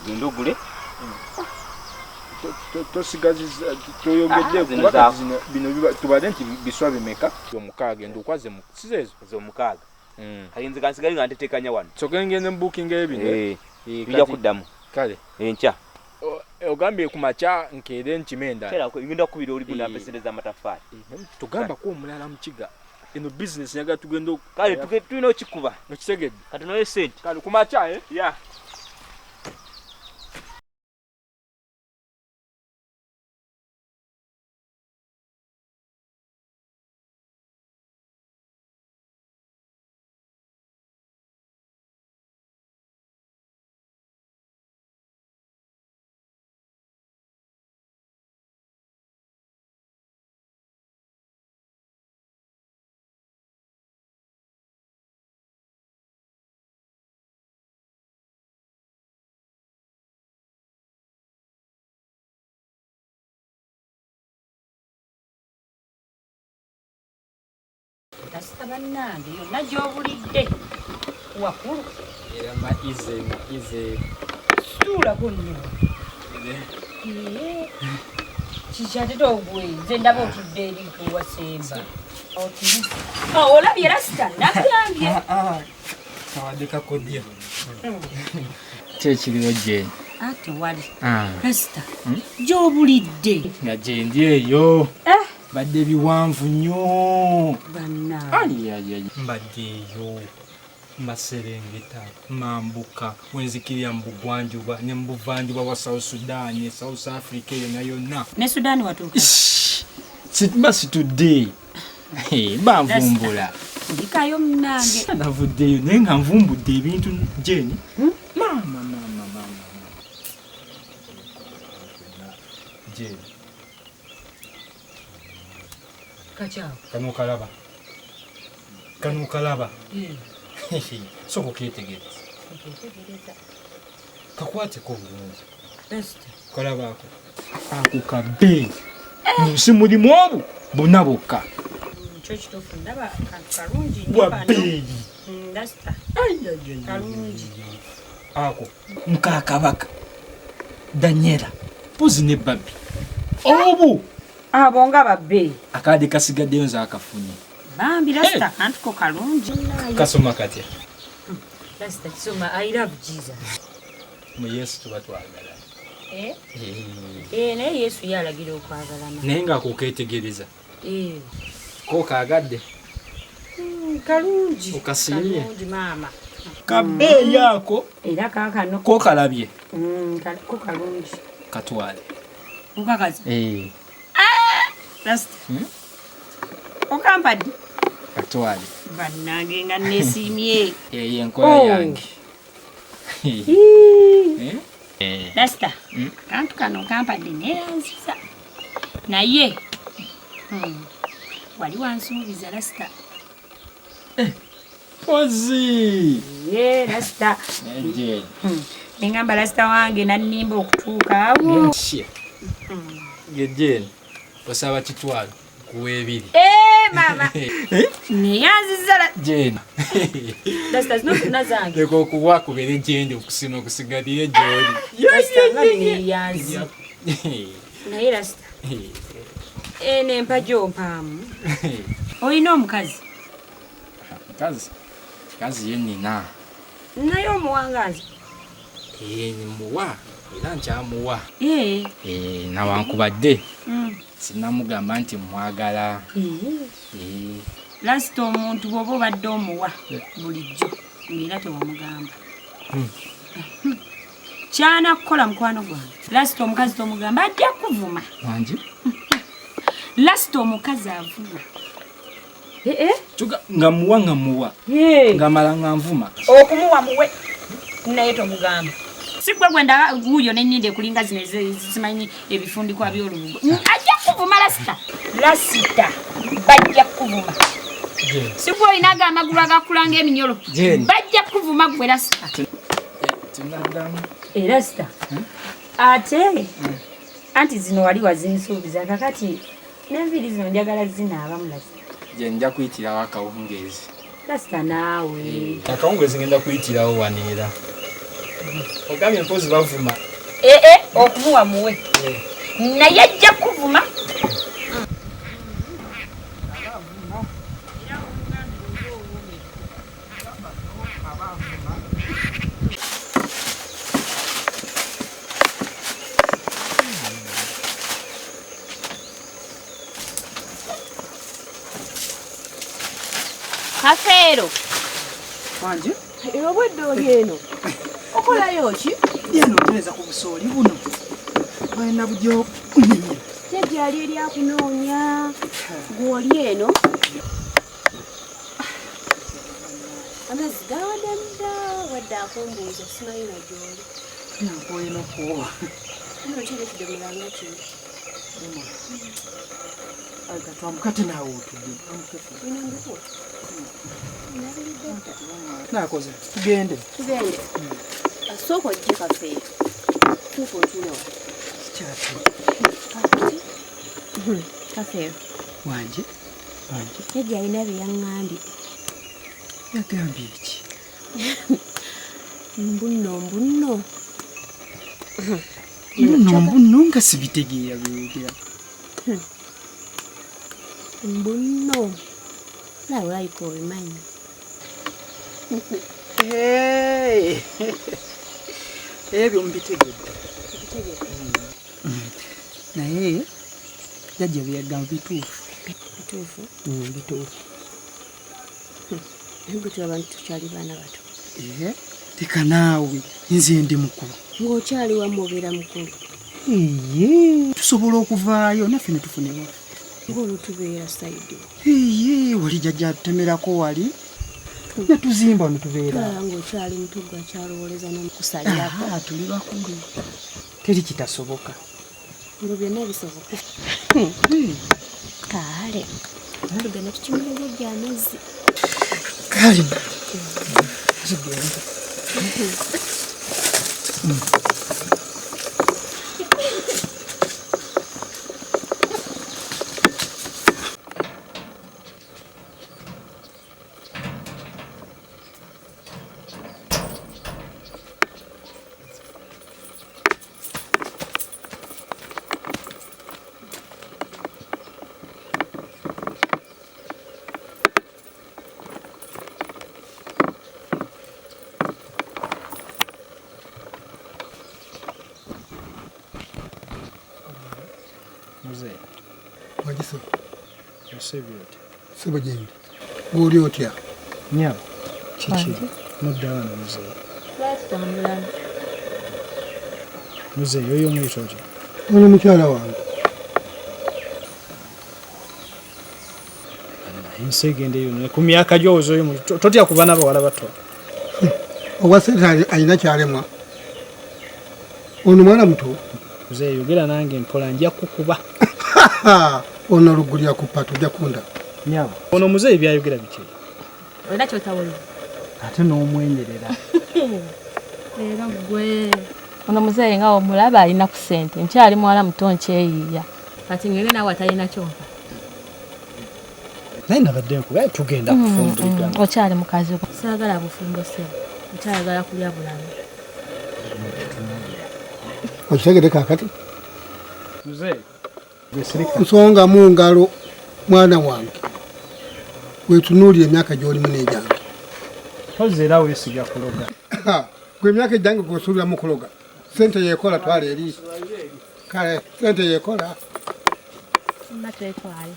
Genda ogule. Tosigaziza toyongedde kuba kati zino bino tubadde nti biswa bimeka omukaaga endokwa ze si ezo z'omukaaga. Kale nze kansigale nga ntetekanya wano. Soke ngende mbuukingayo bino. Tujja kuddamu. Kale. Enkya. Ogambye ku makya nkeere nkime endala. Kera ngenda kukubira oli gunda mpe ssente z'amataffaali. Tugambako omulala Mukiga. Eno bizinensi njagala tugende. Kale tulina okikuba. Okitegedde. Kati noyo ssente. Kale ku makya. Yeah. Kasita bannange yonna gy'obulidde wakulu. Era maize maize. Tuulako nno. Kiki ate togwe nze ndaba otudde eri kuwasemba. Olabye Rasita nagambye. Kawadde kakodya. Kyekiriwo Jane. Ate wali. Rasita gy'obulidde. Nga gyendi eyo. Badde biwanvu nnyo. Bannange. Mbadde eyo. Maserengeta, mambuka, wenzikirira mu bugwanjuba ne mu buvanjuba bwa South Sudan, South Africa yonna yonna. Ne Sudan watuuka? Mba situdde. Banvumbula. Ndikayo munnange. Navuddeyo naye nga nvumbudde ebintu Jane. Maama maama maama. Jane. Kachao. Kano kalaba. Kano kalaba. Sooka okeetegereza. Kakwateko bulungi. Kalabaako. Ako kabbe. Mu nsi mulimu obu bonna bokka. Kyo kituufu ndaba kantu kalungi nnyo. Bwa bbeeyi. Rasita. Kalungi. Ako nka kabaka. Daniela. Mpozi ne Babbi. Obu. Abo nga babbe. Akadde kasigaddeyo nze akafunye. Bambi Rasita kantu ko kalungi. Kasoma katya? Rasita kisoma I love Jesus. Mu Yesu tuba twagala. Naye Yesu yalagira okwagalana. Naye ng'ako okeetegereza. Ko kaagadde. Kalungi. Okasiimye. Kalungi maama. Kabbeeyi ako. Era kaakano. Ko kalabye. Ko kalungi. Katwale. Okakaza? Rasita. Okampadde? Katwale. Bannange nga neesiimye. Eyo enkola yange. Rasita, kantu kano kampadde neeyanziza. Naye wali wansuubiza Rasita. Pozi. Ye Rasita. Nengamba Rasita wange nannimba okutuuka awo. Ye Jane, osaba kitwalo kuwa ebiri. Mama. Neeyanziza Jane. Rasita zino zonna zange. Leka okuwa kubeere gyendi okusima okusigalire gy'oli. Rasita nga neeyanzi. Naye Rasita. Eno empa gy'ompaamu. Olina omukazi? Mukazi? Mukazi ye nnina. Naye omuwangaazi? Muwa era nkyamuwa. Nawankubadde sinamugamba nti mwagala. Rasita omuntu bw'oba obadde omuwa bulijjo ng'era tewamugamba. Kyana kukola mukwano gwange. Rasita omukazi tomugamba ajja kuvuma. Wangi? Rasita omukazi avuma. Nga muwa nga muwa. Nga mala nga nvuma. Okumuwa muwe naye tomugamba. Si gwe gwe ndaba wuuyo n'ennyindo ekulinga zino ezimanyi ebifundikwa by'olubugo. Ajja kuvuma Rasita. Rasita bajja kuvuma. Si gwe olina ago amagulu agakula ng'eminyolo. Bajja kuvuma gwe Rasita. Rasita. Ate anti zino wali wazinsuubiza kakati n'enviiri zino njagala zinaabamu Rasita. Gye nja kuyitirawo akawungeezi. Rasita naawe. Akawungeezi ngenda kuyitirawo wano era. Ogambye mpozi bavuma. Okumuwa muwe. Naye ajja kuvuma. Kafeero. Wanje? Obwedde oli eno. Okolayo ki? Eno ntereza ku busooli buno. Balina bujjo nnimiro. Jjajja ali eri akunoonya. Gw'oli eno. Amazzi gawadde dda wadde akumbuuza simanyi na gy'oli. Nkooye n'okuwa. Kino kiri ekidomola nga kino. Twamukate naawe otudde. Nakoze tugende. Tugende. Sooka ojje Kafeero. Tuuka otuule wano. Kyatu. Kafeero. Wanje? Jjajja alina bye yaŋŋambye. Yagambye ki? Mbunno mbunno. Mbunno mbunno nga sibitegeera by'oyogera. Mbunno. Naawe olabika obimanyi. Ebyo mbitegedde. Naye jjajja bye yagamba bituufu. Bituufu? Bituufu. Naye gwe tulaba nti tukyali baana bato. Leka naawe nze ndi mukulu. Ng'okyali wamma obeera mukulu. Eye, tusobola okuvaayo naffe ne tufuna ewaffe. Ng'olwo tubeera sayidi. Eye, wali jjajja atutemerako wali. Ne tuzimba ne tubeera. Tulaba ng'okyali muto gwe akyalowooleza n'okusalirako. Tuli bakulu. Teri kitasoboka. Olwo byonna bisoboka. Kale. Tugenda tukimira jjajja amazzi. Kale. Tugenda. Sebo gyendi. Gw'oli otya? Nnyabo, kiki? Mudda wano muzeeyi. Lwaki Muzeeyi oyo omuyita otya? Ono mukyala wange. Ensi egenda eyo ku myaka gy'owoza oyo totya ku baana bawala bato. Owa ssente alina ky'alemwa. Ono mwana muto. Muzeeyi yogera nange mpola nja kukuba. Ono olugulira ku ppatu ojja kunda. Nnyabo, ono muzeeyi by'ayogera biki? Olina ky'otawulira. Ate n'omwenyerera. Leero ggwe. Ono muzeeyi nga omulaba alina ku ssente, nkyali muwala muto nkyeyiiya. Kati ngende naawe atalina kyompa. Naye nabadde nkuba tugenda kufumbirigana. Okyali mukazi wo. Saagala bufumbo ssebo, nkyayagala kulya bulamu. Okitegedde kaakati? Muzeeyi. Nsonga mu ngalo mwana wange. Weetunuulire emyaka gy'olimu n'egyange. Mpozzi era weesiga kuloga. Gwe emyaka egyange gw'osuubiramu kuloga. Ssente yeekola twala eri. Kale ssente yeekola. Mma twetwale.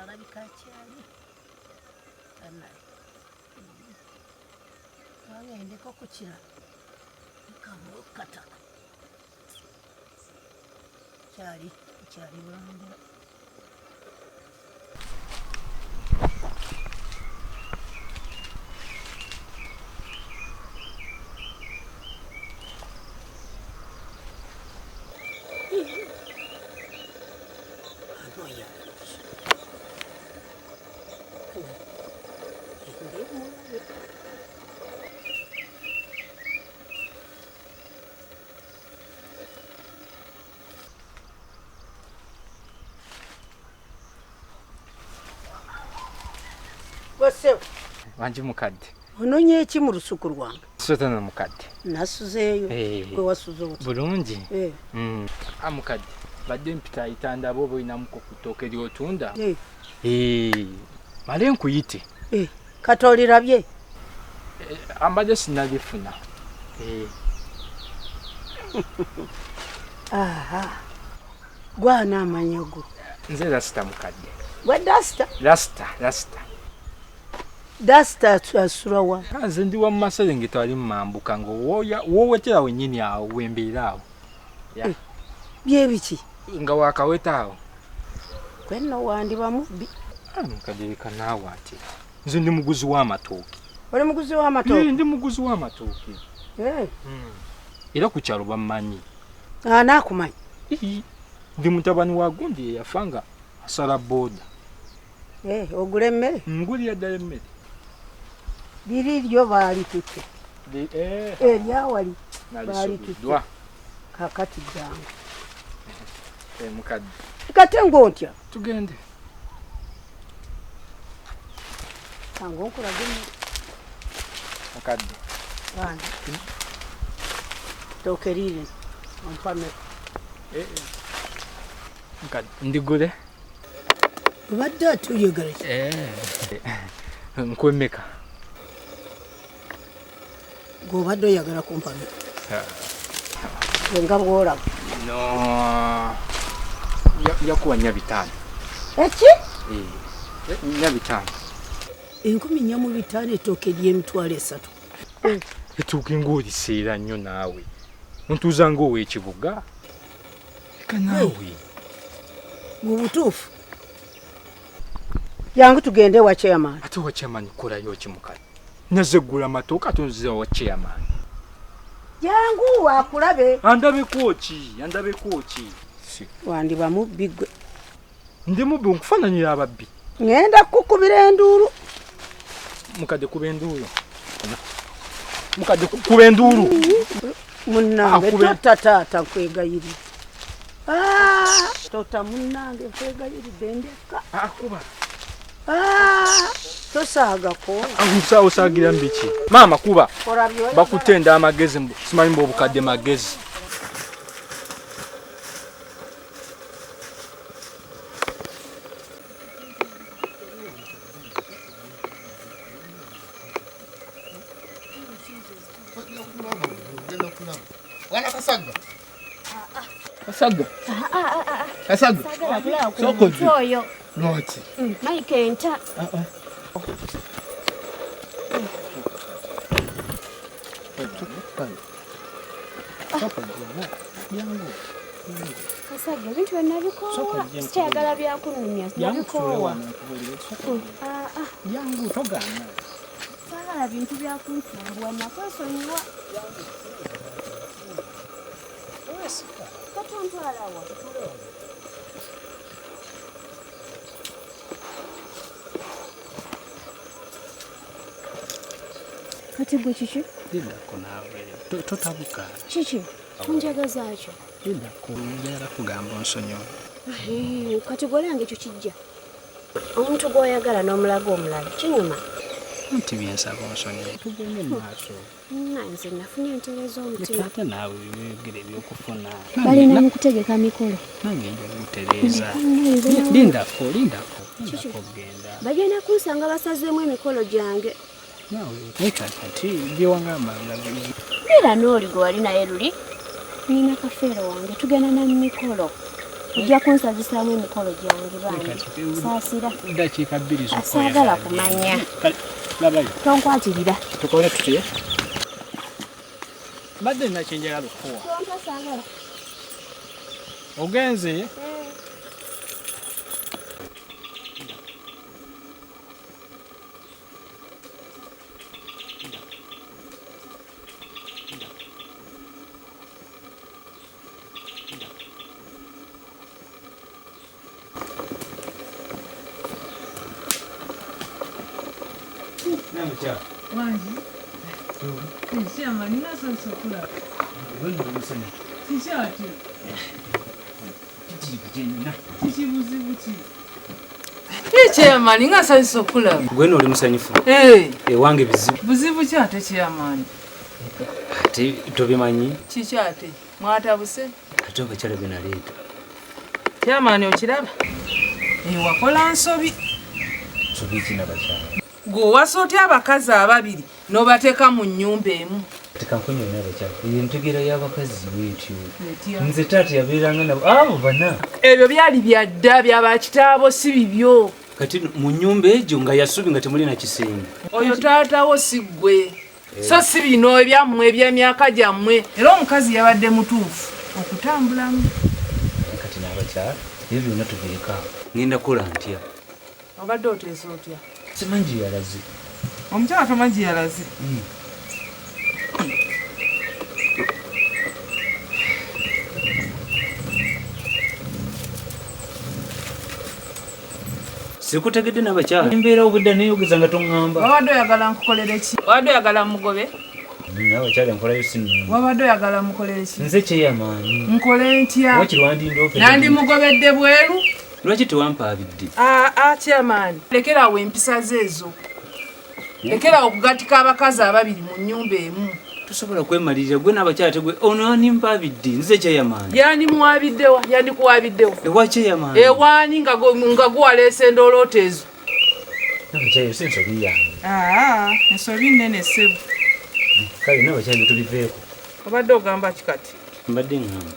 Alabika akyali wagendeko ku kirala nkamuwe kataka kyali kyali bulambula. Wangi mukadde. Onoonya eki mu lusuku lwange? Sotana mukadde. Nasuzeeyo. Gwe wasuze otya? Bulungi. Mukadde, badde mpitaayita ndaba oba olinamuko ku ttooke ly'otunda. Male nkuyite. Kati olirabye? Ambadde sinnalifuna. Aha. Gwana amanyogo. Nze Rasita mukadde. Gwe Dasita? Rasita, Rasita. Dasita asulawa. Nze ndi wa mumaserengeta ali mumambuka nga woowetera wennyini awo wembeera awo. Byebiki? Nga wakaweta awo. Kwenno wandiba mubbi. Mukadde leka naawe ate. Nze ndi muguzi w'amatooke. Oli muguzi w'amatooke? Ndi muguzi w'amatooke. Era ku kyalo bammanyi. Anaakumanyi? Ndi mutabani wa gundi eyafa nga asala booda. Ogula emmere? Ngulira ddala emmere. Liri lyo baalitutte. Eryawali baalitutte. Kaakati jangu. Mukadde. Kate ng'otya? Tugende. Kangu nkulage emmere. Mukadde. Bana. Ttooke liiri ompa mmeka? Mukadde ndigule. Obadde ate oyagala ki? Nkuwe mmeka? Gwe obadde oyagala kumpa mmeka? Gwe nga bw'olaba. No. Nja kuwa 450. Eki? 450. 4,500 ettooke ly'emitwalo 3. Ettooke ng'oliseera nnyo naawe. Ontuuza ng'ow'ekibuga. Leka naawe. Mu butuufu. Jangu tugende wa chairman. Ate wa chairman kolayo ki mukadde? Nazze ggula amatooke ate onziza wa chairman. Jangu akulabe. Andabeko ki? Andabeko ki? Wandiba mubbi ggwe. Ndi mubbi nkufaananira ababbi. Ŋŋenda kukukubira enduulu. Mukadde kuba enduulu. Mukadde kuba enduulu. Munnange tota taata nkwegayiridde. Tota munnange nkwegayiridde ndeka. Kuba. Tosaagako. Osaagira mbiki? Maama kuba. Bakutenda amagezi mbu simanyi mbu obukadde magezi. Kasaga. Kasaga. Soko oyo. Lwaki? Mike enta. Kasaga ebintu byonna bikoowa. Sikyagala byakunumya. Nabikoowa. Jangu togaana. Saagala bintu byakunsumbuwa nakwesonyiwa. Katontwalawa. Kati gwe kiki? Lindako naawe. Totabuka. Kiki? Tonjagaza kyo. Lindako njagala kugamba onsonyiwe. Kati gwe olange ekyo kijja. Omuntu gw'oyagala n'omulaga omulala kinyuma. Nti byensaba onsonyiwe. Tugende mu maaso. Nze nafunye entereeza omutima. Ate naawe byogere ebyokufuna. Balina mu kutegeka mikolo. Nange nja kutereeza. Lindako, lindako. Lindako genda. Bagenda kunsanga basazeemu emikolo gyange. Naawe naye kati byewangamba nga Beera n'oli gwe wali naye luli. Nina kafeero wange tugenda na mikolo. Ojja kunsazisaamu emikolo gyange bambi. Saasira. Ddakiika 2 zokka. Saagala kumanya. Labayo. Tonkwatirira. Tukole tutye? Mbadde nina kye njagala okukuwa. Tompa saagala. Ogenze? Wangi. Chairman, nasanyuse okulaba. Kiki ate? Kiki buzibu ki? Chairman, nga nsanyuse okulaba. Gwe nno oli musanyufu? Ewange bizibu. Buzibu ki ate chairman? Ate tobimanyi? Kiki ate? Mwatabuse? Ate abakyala be naleeta. Chairman okiraba? Wakola nsobi. Nsobi ki n'abakyala? Gwe owasa otya abakazi ababiri n'obateeka mu nnyumba emu? kankunyonyola n'abakyala eyo entegeera y'abakazi bwetyo. Nze taata yabeeranga nabo abo bana. Ebyo byali bya dda bya bakitaabo si bibyo. Kati mu nnyumba egyo nga yasubi nga temuli na kisenge. Oyo taata wo si ggwe. So si bino ebyammwe eby'emyaka gyammwe. Era omukazi yabadde mutuufu okutambulamu. Kati n'abakyala ebyo byonna tubireka. Ngenda kukola ntya? Obadde oteesa otya? Simanyi gye yalaze. Omukyala tomanyi gye yalaze? Sikutegedde n'abakyala. Embeera obwedda neeyogeza nga toŋŋamba. Wabadde oyagala nkukolere ki? Wabadde oyagala mugobe? N'abakyala enkolayo si nnungi. Wabadde oyagala mukolere ki? Nze kyeyamaanyi. Nkole ntya? Wakiri wandindoope. Nandimugobedde bweru? Lwaki tewampaabidde? Aa chairman, lekera awo empisa ze ezo. Lekera awo okugatika abakazi ababiri mu nnyumba emu. Tosobola kwemalirira gwe n'abakyala tegwe ono animpaabidde nze kyeyamaanyi. Yandimuwaabiddewa? Yandikuwaabiddewa? Ewa kyeyamaanyi. Ewaani nga guwaleesa endooloota ezo? N'abakyala si nsobi yange. Aa, ensobi nnene ssebo. Kale n'abakyala tubiveeko. Obadde ogamba ki kati? Mbadde ŋŋamba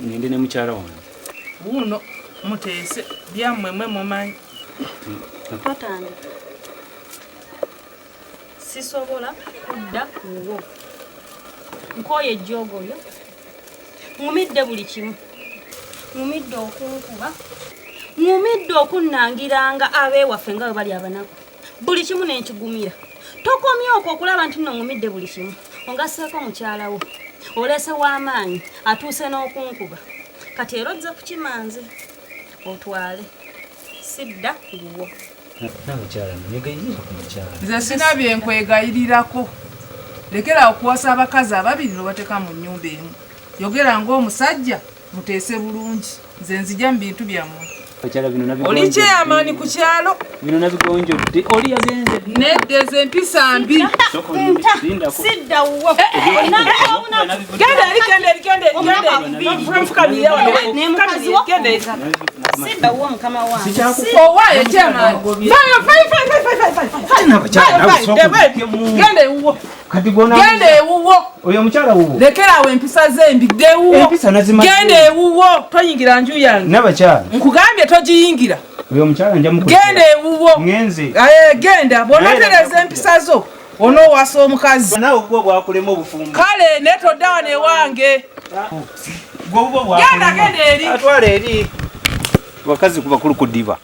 ngende ne mukyala wange. Wuuno muteese byammwe mwe mumanyi. Totandika. Sisobola kudda wuwo. Nkooye ejjoogo lyo. Ŋŋumidde buli kimu. Ŋŋumidde okunkuba. Ŋŋumidde okunnangiranga ab'ewaffe nga bwe bali abanaku. Buli kimu ne nkigumira. Tokomye okwo okulaba nti nno ŋŋumidde buli kimu. Ongasseeko mukyala wo. Oleese w'amaanyi atuuse n'okunkuba. Kati era ozze kukimanze. Otwale. Sidda wuwo. N'abakyala negayirira ku mukyala. Nze sina bye nkwegayirirako. Lekera okuwasa abakazi ababiri n'obateeka mu nnyumba emu. Yogera ng'omusajja muteese bulungi. Nze nzija mu bintu byammwe. Oli kyeyamaanyi ku kyalo. Bino nabigonjodde. Oli yagenze. Nedda ezo empisa mbi. Sidda wuwo. Genda eri genda eri genda eri genda eri. Nfukamira wano. Ne mukazi wo. Genda eri. Sidda wuwo mukama wange. Owaaye kyeyamaanyi. Fayo fayo fayo fayo fayo fayo. Genda ewuwo. Genda ewuwo. Oyo omukyala wuwo. Lekera awo empisa ze embi dda ewuwo. Empisa nazimaze. Genda ewuwo toyingira nju yange. N'abakyala. Nkugambye togiyingira. Oyo omukyala nja mukulekera. Genda ewuwo. Ngenze. Genda bw'onotereeza empisa zo onoowasa omukazi. Naawe obwo bwakulema obufumbo. Kale naye todda wano ewange. Gwe obwo bwakulema. Genda genda eri. Atwala eri. Bakazi ku bakulu kudiba.